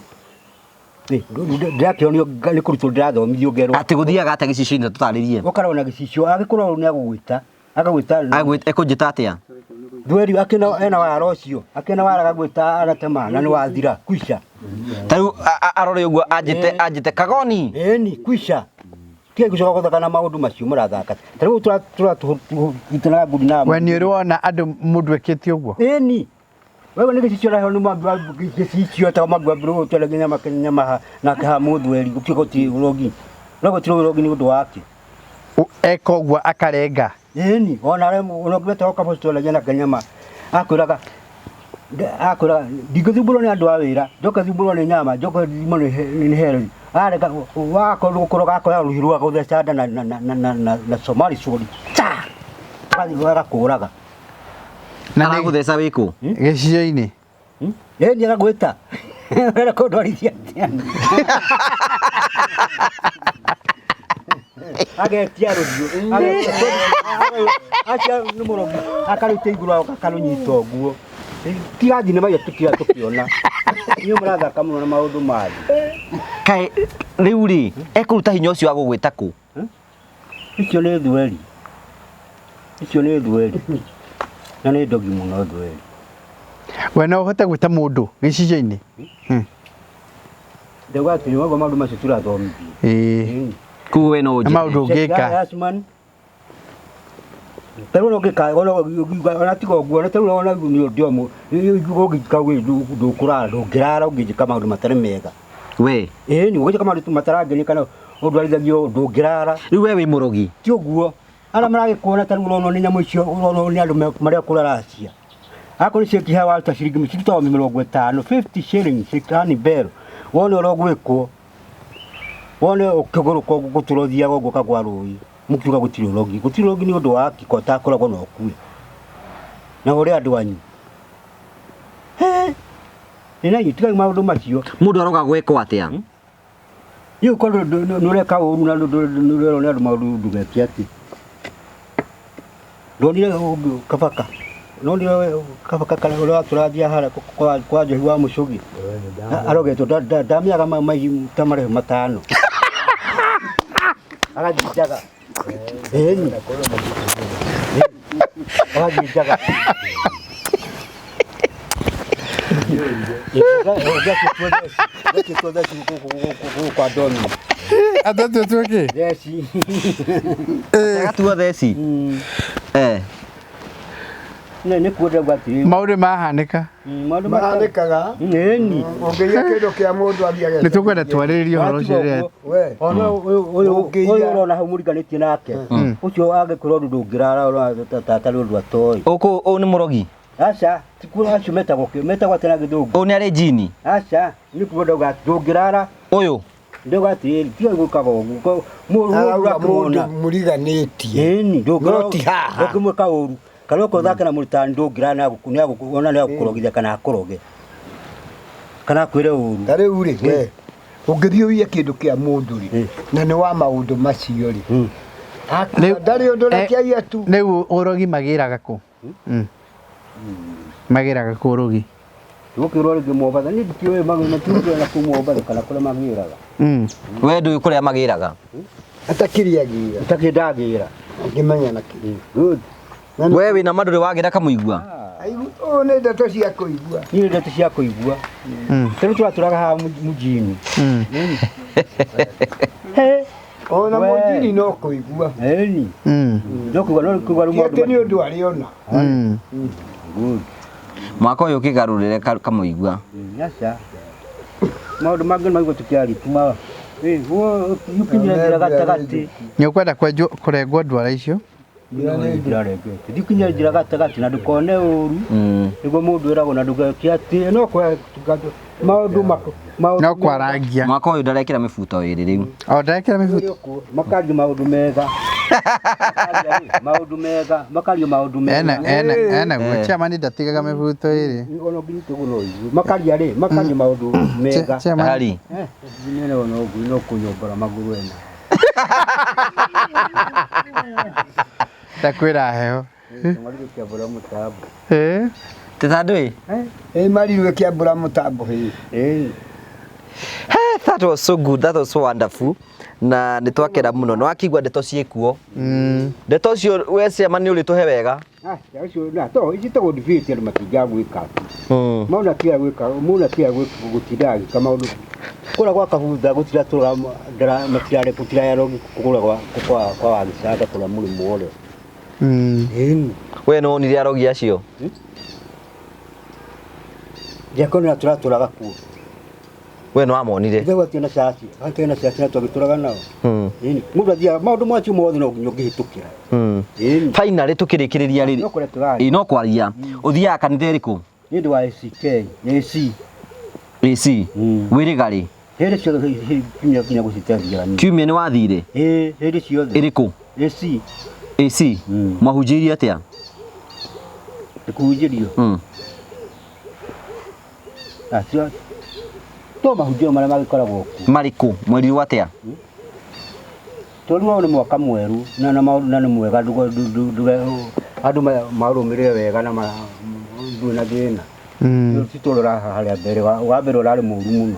Ndĩrakĩonio nĩ kũrutwo ndĩrathomithio ngerwo. Atĩ gũthiaga atĩa gĩcicio-inĩ tũtarĩrie. Ũkarwo na gĩcicio agĩkorwo nĩ agũgwĩta agagwĩta. Ekũnjĩta atĩa? Thweri akĩna ena wara ũcio akĩna wara agagwĩta agatema na nĩ wathira kwisha. Ta rĩu arore ũguo anjĩte anjĩte Kagoni. Ĩni kwisha. Tiga gũcoka gũthaka na maũndũ macio mũrathaka. Ta rĩu tũratũrutanaga ngundi na. We nĩ ũrĩ wona andũ mũndũ ekĩte ũguo? Ĩni. Wewe nĩ gĩcicio ũraheo nĩ mwambi wa gĩcicio ta mwambi wa mburu ũtware nginya nyama nake ha mũthweri gũkĩ gũtirĩ ũrogi. No gũtirĩ ũrogi nĩ ũndũ wake. Eka ũguo akarenga. Ĩni ona arĩa ona ũngĩmeta ũka mũtwaragia nake nyama akwĩraga akwĩraga ndingĩthumbũrwo nĩ andũ a wĩra njoke thumbũrwo nĩ nyama njoke thumbũrwo nĩ herori areka wakorwo gũkũroga akoya rũhiũ rwa gũtheca nda na na na na na na Somali sword ta agathiĩ agakũraga. Na nĩ Aragũtheca wĩkũ? Gĩcicio-inĩ. Ĩni agagwĩta ũrenda kũndwarithia atĩa? Agetia rũhiũ acia nĩ mũrogi akaruta igũrũ akarũnyita ũguo. Tiga thinema iria tũkira tũkĩona. Inyuĩ mũrathaka mũno na maũndũ ma thĩ. Kaĩ rĩu rĩ ekũruta hinya ũcio wa gũgwĩta kũ? Icio nĩ thweri. Icio nĩ thweri. Na nĩ ndogi mũno thweri. We no ũhote gwĩta mũndũ gĩcicio-inĩ? Ndauga atĩ nĩwaigua maũndũ macio tũrathomithio. Ĩĩ. Koguo we no Na ũnjĩte. maũndũ ũngĩka. Yasman. Ta rĩu ũngĩka ona ona tiga ũguo ona ta rĩu ona nĩ ũndũ ũmwe ũngĩka ndũkũrara ndũngĩrara ũngĩnjĩka maũndũ matarĩ mega. We. Ĩĩ nĩ ũngĩnjĩka maũndũ matarangenia kana ũndwarithagio ndũngĩrara. Rĩu we wĩ mũrogi. Ti ũguo. Arĩa maragĩkuona ta rĩu ũronwo nĩ nyamũ icio ũronwo nĩ andũ marĩa kũraracia. Akorwo nĩ ciringi waruta ciringi cirutagwo 50, 50 shillings yani bell. Wone ũrĩa ũgwĩkwo. Wone ũkĩgũrũka ũguo gũtũra ũthiaga ũguo ũkagwa rũĩ. Mũkiuga gũtirĩ ũrogi. Gũtirĩ ũrogi nĩ ũndũ wa kĩko ũtakoragwo na ũkue. Na ũrĩa andũ anyu. Nĩ na tigai maũndũ macio. Mũndũ aroga gwĩkwo atĩa? Rĩu korwo nĩ ũreka ũru na nĩ ũrerwo nĩ andũ maũndũ ndũgeke atĩ. Ndonire kabaka. Ndonire kabaka karĩa ũrĩa tũrathiĩ harĩa kwa Njohi wa Mũcũgi. Arogetwo ndamĩaga mai ta marĩhũ matano. Agathiĩ njaga. Ĩni. Agathiĩ njaga. Kwa Domi. Atatũ tuĩke? Theci. Agatua theci. Nĩ kuo ndauga atĩrĩrĩ. Maũndũ mahanĩka. Maũndũ Mahanĩkaga. Ĩni. Ũngĩiya kĩndũ kĩa mũndũ athiage. Nĩ tũkwenda twarĩrĩrie ũhoro ũcio rĩrĩa. We. Ona ũyũ ũrona hau mũriganĩtie nake. Ũcio angĩkorwo ũndũ ndũngĩrara tarĩ ũndũ atoĩ. Ũkũ ũyũ nĩ mũrogi. Aca, ti kuo acio metagwo kĩ? Metagwo atĩa na gĩthũngũ? Ũyũ nĩ arĩ njini. Aca, nĩ kuo ndauga ndũngĩrara. Ũyũ. Ndauga atĩrĩrĩ, tiga gwĩkaga ũguo. Mũndũ Arauga mũndũ ũrakĩmuona. mũriganĩtie. Ĩni, ndũngĩrara. No ti haha. Ũngĩmwĩka ũru. Kana okorwo ũthake na mũrutani ndũngĩrara ona nĩ agũkũrogithia kana akũroge. Kana akwĩre ũru. Ta rĩu rĩ, we ũngĩthiĩ ũiye kĩndũ kĩa mũndũ rĩ, na nĩ wa maũndũ macio rĩ, ndarĩ ũndũ ũrekĩaiya tu. Rĩu ũrogi magĩraga kũ? Magĩraga kũ ũrogi? Gũkĩrwo rĩngĩ Mombatha, niĩ ndikĩũĩ matiũĩ na kũu Mombatha kana kũrĩa magĩraga. We ndũĩ kũrĩa magĩraga? Atakĩrĩ agĩra. Atakĩrĩ ndagĩra. Angĩmenya na kĩ. Good. We wĩna ma ndũrĩ wagĩra kamũigua? Ũũ nĩ ndeto cia kũigua. Niĩ nĩ ndeto cia kũigua. Tondũ tũratũraga haha mũjini. Ona mũnjini no kũigua. Ĩni. No kũigua no kũigua rĩu Ti atĩ maũndũ nĩ ũndũ arĩona. Good. Mwaka ũyũ ũkĩgarũrĩre kamũigua. Aca. Maũndũ mangĩ maigua tũkĩaria tuma. Yukinyia njĩra gatagatĩ. Nĩ ũkwenda kwenjwo kũrengwo ndwara icio? Ndikinyia njĩra gatagatĩ na ndũkone ũru. Nĩguo mũndũ ĩragwo na ndũgeke atĩ no kwa maũndũ maũndũ No kwarangia. Mwaka ũyũ ndarekĩra mĩbuto ĩrĩ rĩu. O ndarekĩra mĩbuto. Makaria maũndũ mega. Makaria maũndũ mega, makaria maũndũ mega. Ena ena ena guo chairman ndatigaga mĩbuto ĩrĩ. Ona ũngĩnyita ũguo no ũigue. Makaria rĩ, makaria maũndũ mega. Chairman Hari. Nene ona ũguo no kũnyombora magũrũ ena. ndakwĩra heho. Tũmarire kĩambũra mũtambo. Eh? Tĩtandũ Ĩ marirwe kĩambũra mũtambo hĩ. Ĩĩ. Hey, that was so good, that was so wonderful. Na nĩ twakena mũno. Nĩ wakĩigua ndeto ciĩkuo. Ndeto ũcio we chairman nĩ ũrĩtũhe wega. Aca ũcio na to ici tagwo debate andũ matingaga gwĩka. Maũndũ atiga gwĩka, mũndũ atiga gwĩka gũtinda agĩka maũndũ. Kũrĩa gwa Kabutha gũtira tũraga ndara matirare gũtiraya rogi kũrĩa gwa kwa kwa Wagĩcanga kũrĩa mũrĩmo ũrĩa. Ĩni. We nĩ wonire arogi acio. Ndiakonera tũratũraga kuo. We nĩ wamonire. Ithe gwatirĩ na caci, gwatirĩ na caci na twagĩtũraga nao. Ĩni. Mũndũ athiaga maũndũ macio mothe no nginya ũngĩhĩtũkĩra. Ĩni. Finally tũkĩrĩkĩrĩria rĩrĩ. No kũrĩa tũraria. Ĩ no kwaria. Ũthiaga kanitha ĩrĩkũ? Nĩ ũndũ wa ACK, AC. AC. Wĩrĩga rĩ? Hĩndĩ ciothe kinya kinya gũciteithagia niĩ. Kiumia nĩ wathire? Ĩĩ, hĩndĩ ciothe. Ĩrĩkũ? AC. AC. Mwahunjĩirie atĩa? Nĩ kũhunjĩrio. Acio to mahunjio marĩa magĩkoragwo kuo. Marĩkũ? Mwerirwo atĩa? Tondũ nĩ mwaka mwerũ na na maũndũ na nĩ mwega andũ marũmĩrĩre wega na ndũrĩ na thĩna. Ti tũrora harĩa mbere wa mbere ũrarĩ mũru mũno.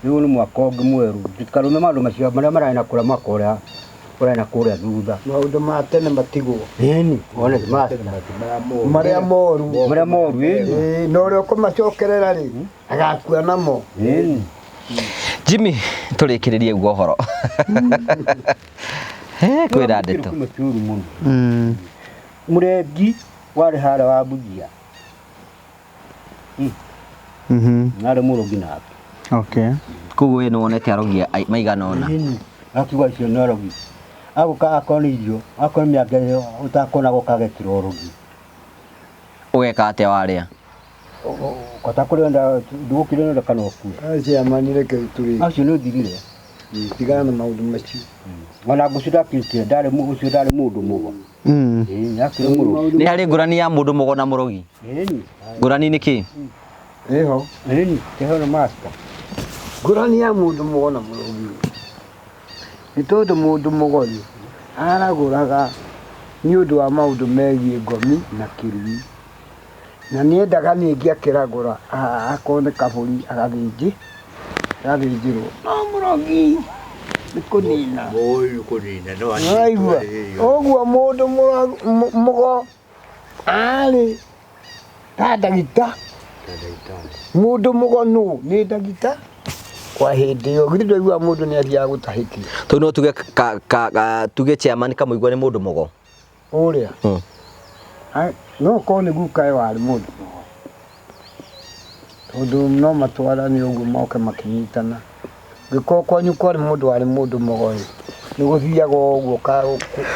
Rĩu nĩ mwaka ũngĩ mwerũ tũtikarũme maũndũ macio marĩa mararĩ na kũrĩa mwaka ũrĩa ũrarĩ na kũrĩa thutha. Maũndũ ma tene matigwo. Ĩni, one Marĩa moru. Marĩa moru ĩni. Ĩ na ũrĩa ũkũmacokerera rĩ agakua namo. Ĩni. Jimmy tũrĩkĩrĩrie guo ũhoro. He kwĩra ndeto. Kĩndũ kĩũru mũno. Mũrengi warĩ harĩa wa Bugia. Arĩ mũrogi nake. Okay. Koguo we nĩ wonete arogi maigana ũna. Akiuga icio nĩ arogi. Agũka akorwo nĩ irio, akorwo nĩ mĩanga ĩyo ũtakona gũka agekĩra ũrogi. Ũgeka atĩa warĩa? Kota kũrĩa nda ndũgũkĩrĩa nda kana ũkue. Chairman reke tũrĩ. Acio nĩ ũthirire. Tigana na maũndũ macio. Ona ngũcio ndakĩrutire ndarĩ ũcio ndarĩ mũndũ mũgo. Ĩĩ, akĩrĩ mũrogi. Nĩ harĩ ngũrani ya mũndũ mũgo na mũrogi? Ĩni. Ngũrani nĩ kĩ? Ĩho. Ĩni, kĩheo na master. Ngũrani ya mũndũ mũgo na mũrogi. Nĩ tondũ mũndũ mũgo rĩ aragũraga nĩ ũndũ wa maũndũ megiĩ ngomi na kĩrumi. Na nĩendaga ningĩ akĩragũra akorwo nĩ kabũri agathĩnjĩrwo. No mũrogi nĩ kũnina. Mũĩ kũnina no Nĩwaigua? Ũguo mũndũ mũgo arĩ ta ndagĩta. Mũndũ mũgo nũ nĩ ndagĩta kwa hĩndĩ ĩyo. Githĩ ndwaigua mũndũ nĩ athiaga gũtahĩkio. Tondũ no tuge tuge chairman Kamũigua nĩ mũndũ mũgo. Ũrĩa? No korwo nĩ gukae warĩ mũndũ mũgo. Tondũ no matwarane ũguo moke makĩnyitana. Ngĩkorwo kwanyu kwarĩ mũndũ warĩ mũndũ mũgo rĩ, nĩ gũthiaga ũguo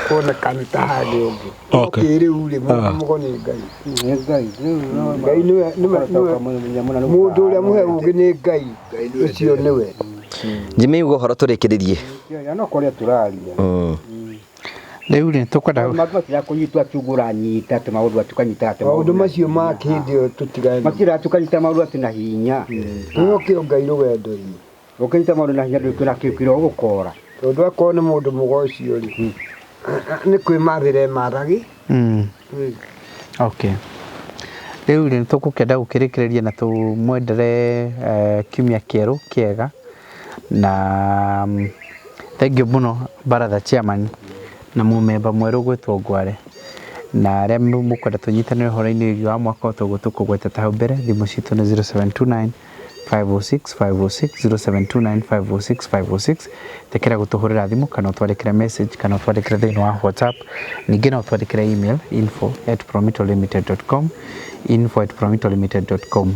kuoneka nĩ ta harĩ ũngĩ. Kĩrĩu rĩ, mũndũ mũgo nĩ Ngai. Nĩ Ngai. Ngai nĩwe mũndũ ũrĩa mũhe ũũgĩ nĩ Ngai. Ũcio nĩwe. Jimmy ugo ũhoro tũrĩkĩrĩrie. No kũrĩa tũraria. Rĩu rĩ tũkwenda Maũndũ matirakũnyitwo atĩ ũguo ũranyita atĩ maũndũ atĩ ũkanyita atĩ maũndũ macio ma kĩhĩndĩ ĩyo tũtigane. Matiratũkanyita maũndũ atĩ na hinya. Twĩhoke Ngai rũgendo-inĩ. Ũkĩnyita maũndũ na hinya ndũkwĩra kĩu kĩrĩa ũgũkora. Tondũ akorwo nĩ mũndũ mũgo ũcio rĩ, nĩ kwĩmathĩra emathagi. Okay. Rĩu rĩ tũgũkenda gũkĩrĩkĩrĩria na tũmwendere kiumia kĩerũ kĩega na thank you mũno baratha chairman na mũmemba mwerũ gwĩtwo Ngware na arĩa mũkwenda tũnyitanĩre ũhoro-inĩ wĩgiĩ wa mwaka ũyũ tũguo tũkũgwetete hau mbere thimũ citũ nĩ 0729 506 506 0729 506 506 tekera gutuhurira thimu kana utwandikire message kana utwandikire thiini wa WhatsApp. Ningĩ no utwandikire email info@promitolimited.com, info@promitolimited.com,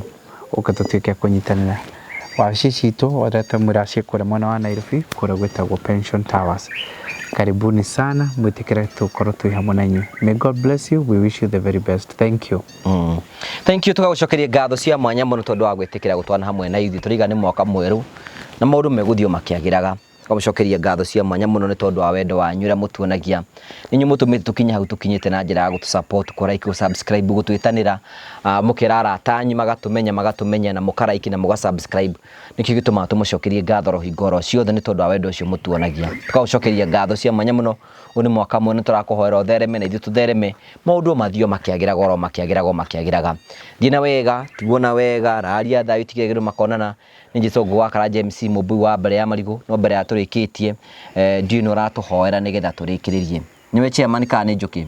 ũke tũtuĩke a kũnyitanĩra. Wabici citũ ũrĩa twamwĩra ciĩ kũrĩa mwena wa Nairobi kũrĩa gwĩtagwo Pension Towers. Karibuni sana, mwĩtĩkĩre tũkorwo twĩ hamwe na inyuĩ. May God bless you, we wish you the very best. Thank you. Thank you, tugagucokeria ngatho cia mwanya muno tondu wa gwitikira gutwana hamwe na ithuĩ. Tũriga nĩ mwaka mwerũ na maũndũ megũthiĩ makĩagĩraga. Tugagucokeria ngatho cia mwanya muno nĩ tondũ wa wendo wanyu ũrĩa mũtuonagia. Nĩ inyuĩ mũtũmĩte tũkinye hau tũkinyĩte na njĩra ya gũtũ support, kũ like, gũ subscribe, gũtwĩtanĩra, mũkera arata anyu magatũmenya, magatũmenya na mũka like na mũga subscribe. Nĩkĩo gĩtũmaga tũmũcokerie ngatho ro hingo oro ciothe nĩ tondũ wa wendo ũcio mũtuonagia. Tugagucokeria ngatho cia mwanya mũno. Ũyũ nĩ mwaka mwerũ, nĩ tũrakũhoera ũthereme na ithuĩ tũthereme, maũndũ mathiĩ o makĩagĩraga oro makĩagĩraga o makĩagĩraga. Thiĩ na wega, tigwo na wega, raria thayũ itigagĩrwo makonana. Nĩ Jesũ ngũ wa Karanja MC mũmbui wa mbere ya marigũ, no mbere ya tũrĩkĩtie, ndiũĩ nĩ ũratũhoera nĩgetha tũrĩkĩrĩrie. Nĩwe chairman kana nĩ Njũkĩ?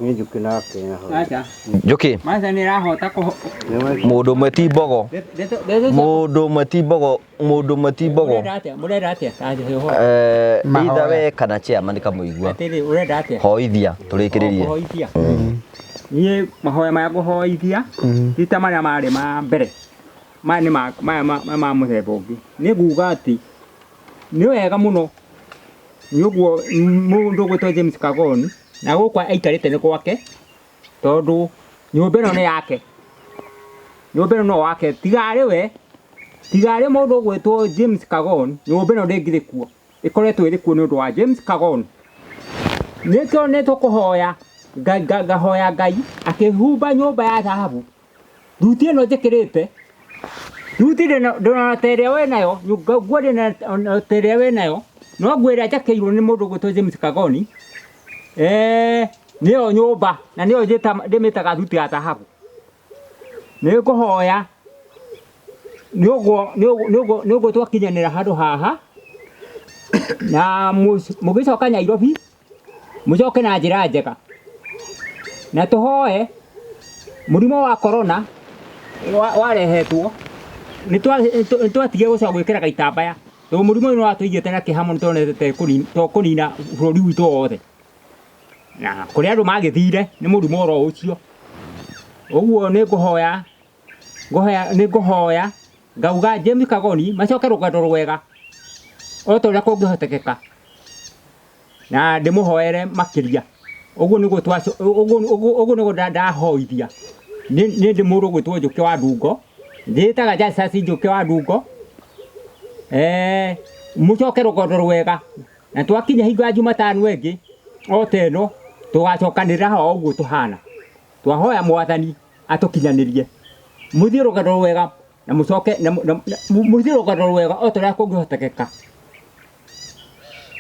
Nĩ Njũkĩ nake naho. Aca. Njũkĩ. Maca nĩ ĩrahota kũho. Mũndũ ũmwe ti mbogo. Mũndũ ũmwe ti mbogo, mũndũ ũmwe ti mbogo. Ũrenda atĩa? Mũrenda atĩa? Ta ũhoro. Either we kana chairman kamũigua. Atĩrĩ, ũrenda atĩa? Hoithia, tũrĩkĩrĩrie. Kũhoithia. Niĩ mahoya maya ngũhoithia ti ta marĩa marĩ ma mbere. Maya nĩ maya ma mũthemba ũngĩ. Nĩ nguga atĩ nĩ wega mũno nĩ ũguo mũndũ ũgwĩtwo James Kagoni na gũkũ aikarĩte nĩ gwake, tondũ nyũmba ĩno nĩ yake. Nyũmba ĩno no wake, tiga arĩ we, tiga arĩ mũndũ ũgwĩtwo James Kagoni, nyũmba ĩno ndĩngĩrĩ kuo. Ĩkoretwo ĩrĩ kuo nĩ ũndũ wa James Kagoni. Nĩkĩo nĩ tũkũhoya, ngahoya Ngai akĩhumba nyũmba ya thahabu. Thuti ĩno njĩkĩrĩte, thuti ndĩna ta ĩrĩa wĩ nayo, nguo ndĩna ta ĩrĩa wĩ nayo, no nguo ĩrĩa njakĩirwo nĩ mũndũ ũgwĩtwo James Kagoni, nĩyo nyũmba na nĩyo ndĩmĩtaga thuti ya thahabu. Nĩ ngũhoya nĩ ũguo twakinyanĩra handũ haha, na mũgĩcoka Nairobi, mũcoke na njĩra njega. Na tũhoe mũrimũ wa corona warehetwo, nĩ twatigire gũcoka gwĩkĩra gĩtambaya, tondũ mũrimũ ũyũ nĩ watũigĩte na kĩeha mũno, tuonete to kũnina bũrũri witũ wothe. Na kũrĩa andũ magĩthire nĩ mũrimũ oro ũcio. Ũguo nĩ ngũhoya, nĩ ngũhoya ngauga James Kagoni macoke rũgendo rwega o ta ũrĩa kũngĩhotekeka, na ndĩmũhoere makĩria. Ũguo nĩguo ũguo nĩguo ndahoithia. Nĩ ndĩ mũndũ ũgwĩtwo Njũkĩ wa Ndungo, ndĩĩtaga Justus Njũkĩ wa Ndungo. Mũcoke rũgendo rwega, na twakinya hingo ya Jumatano ĩngĩ o ta ĩno tũgacokanĩrĩra haha o ũguo tũhana. Twahoya Mwathani atũkinyanĩrie. Mũthiĩ rũgendo rwega na mũcoke na mũthiĩ rũgendo rwega o ta ũrĩa kũngĩhotekeka.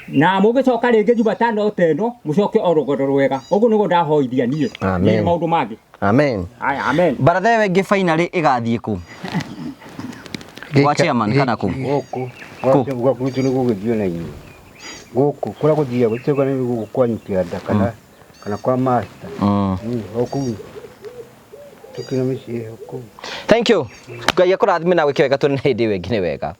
Na mũgĩcoka rĩngĩ Jumatano o ta ĩno mũcoke o rũgendo rwega. Ũguo nĩguo ndahoithia niĩ. Amen. Niĩ maũndũ mangĩ. Amen. Aya, amen. Baratha ĩyo ĩngĩ finally ĩgathiĩ kũ? Gwa chairman kana kũ? Gũkũ. Kũ? Gwaku nĩ gũgĩthiĩ na inyuĩ. Gũkũ kũrĩa gũthiaga gũtirĩ nĩ gũkũ kwanyu kĩanda kana kwa master. Gũkũ. Tũkĩna mĩciĩ gũkũ. Thank you. Ngai akũrathime na gwĩke wega tũrĩ na hĩndĩ ĩyo ĩngĩ nĩ wega.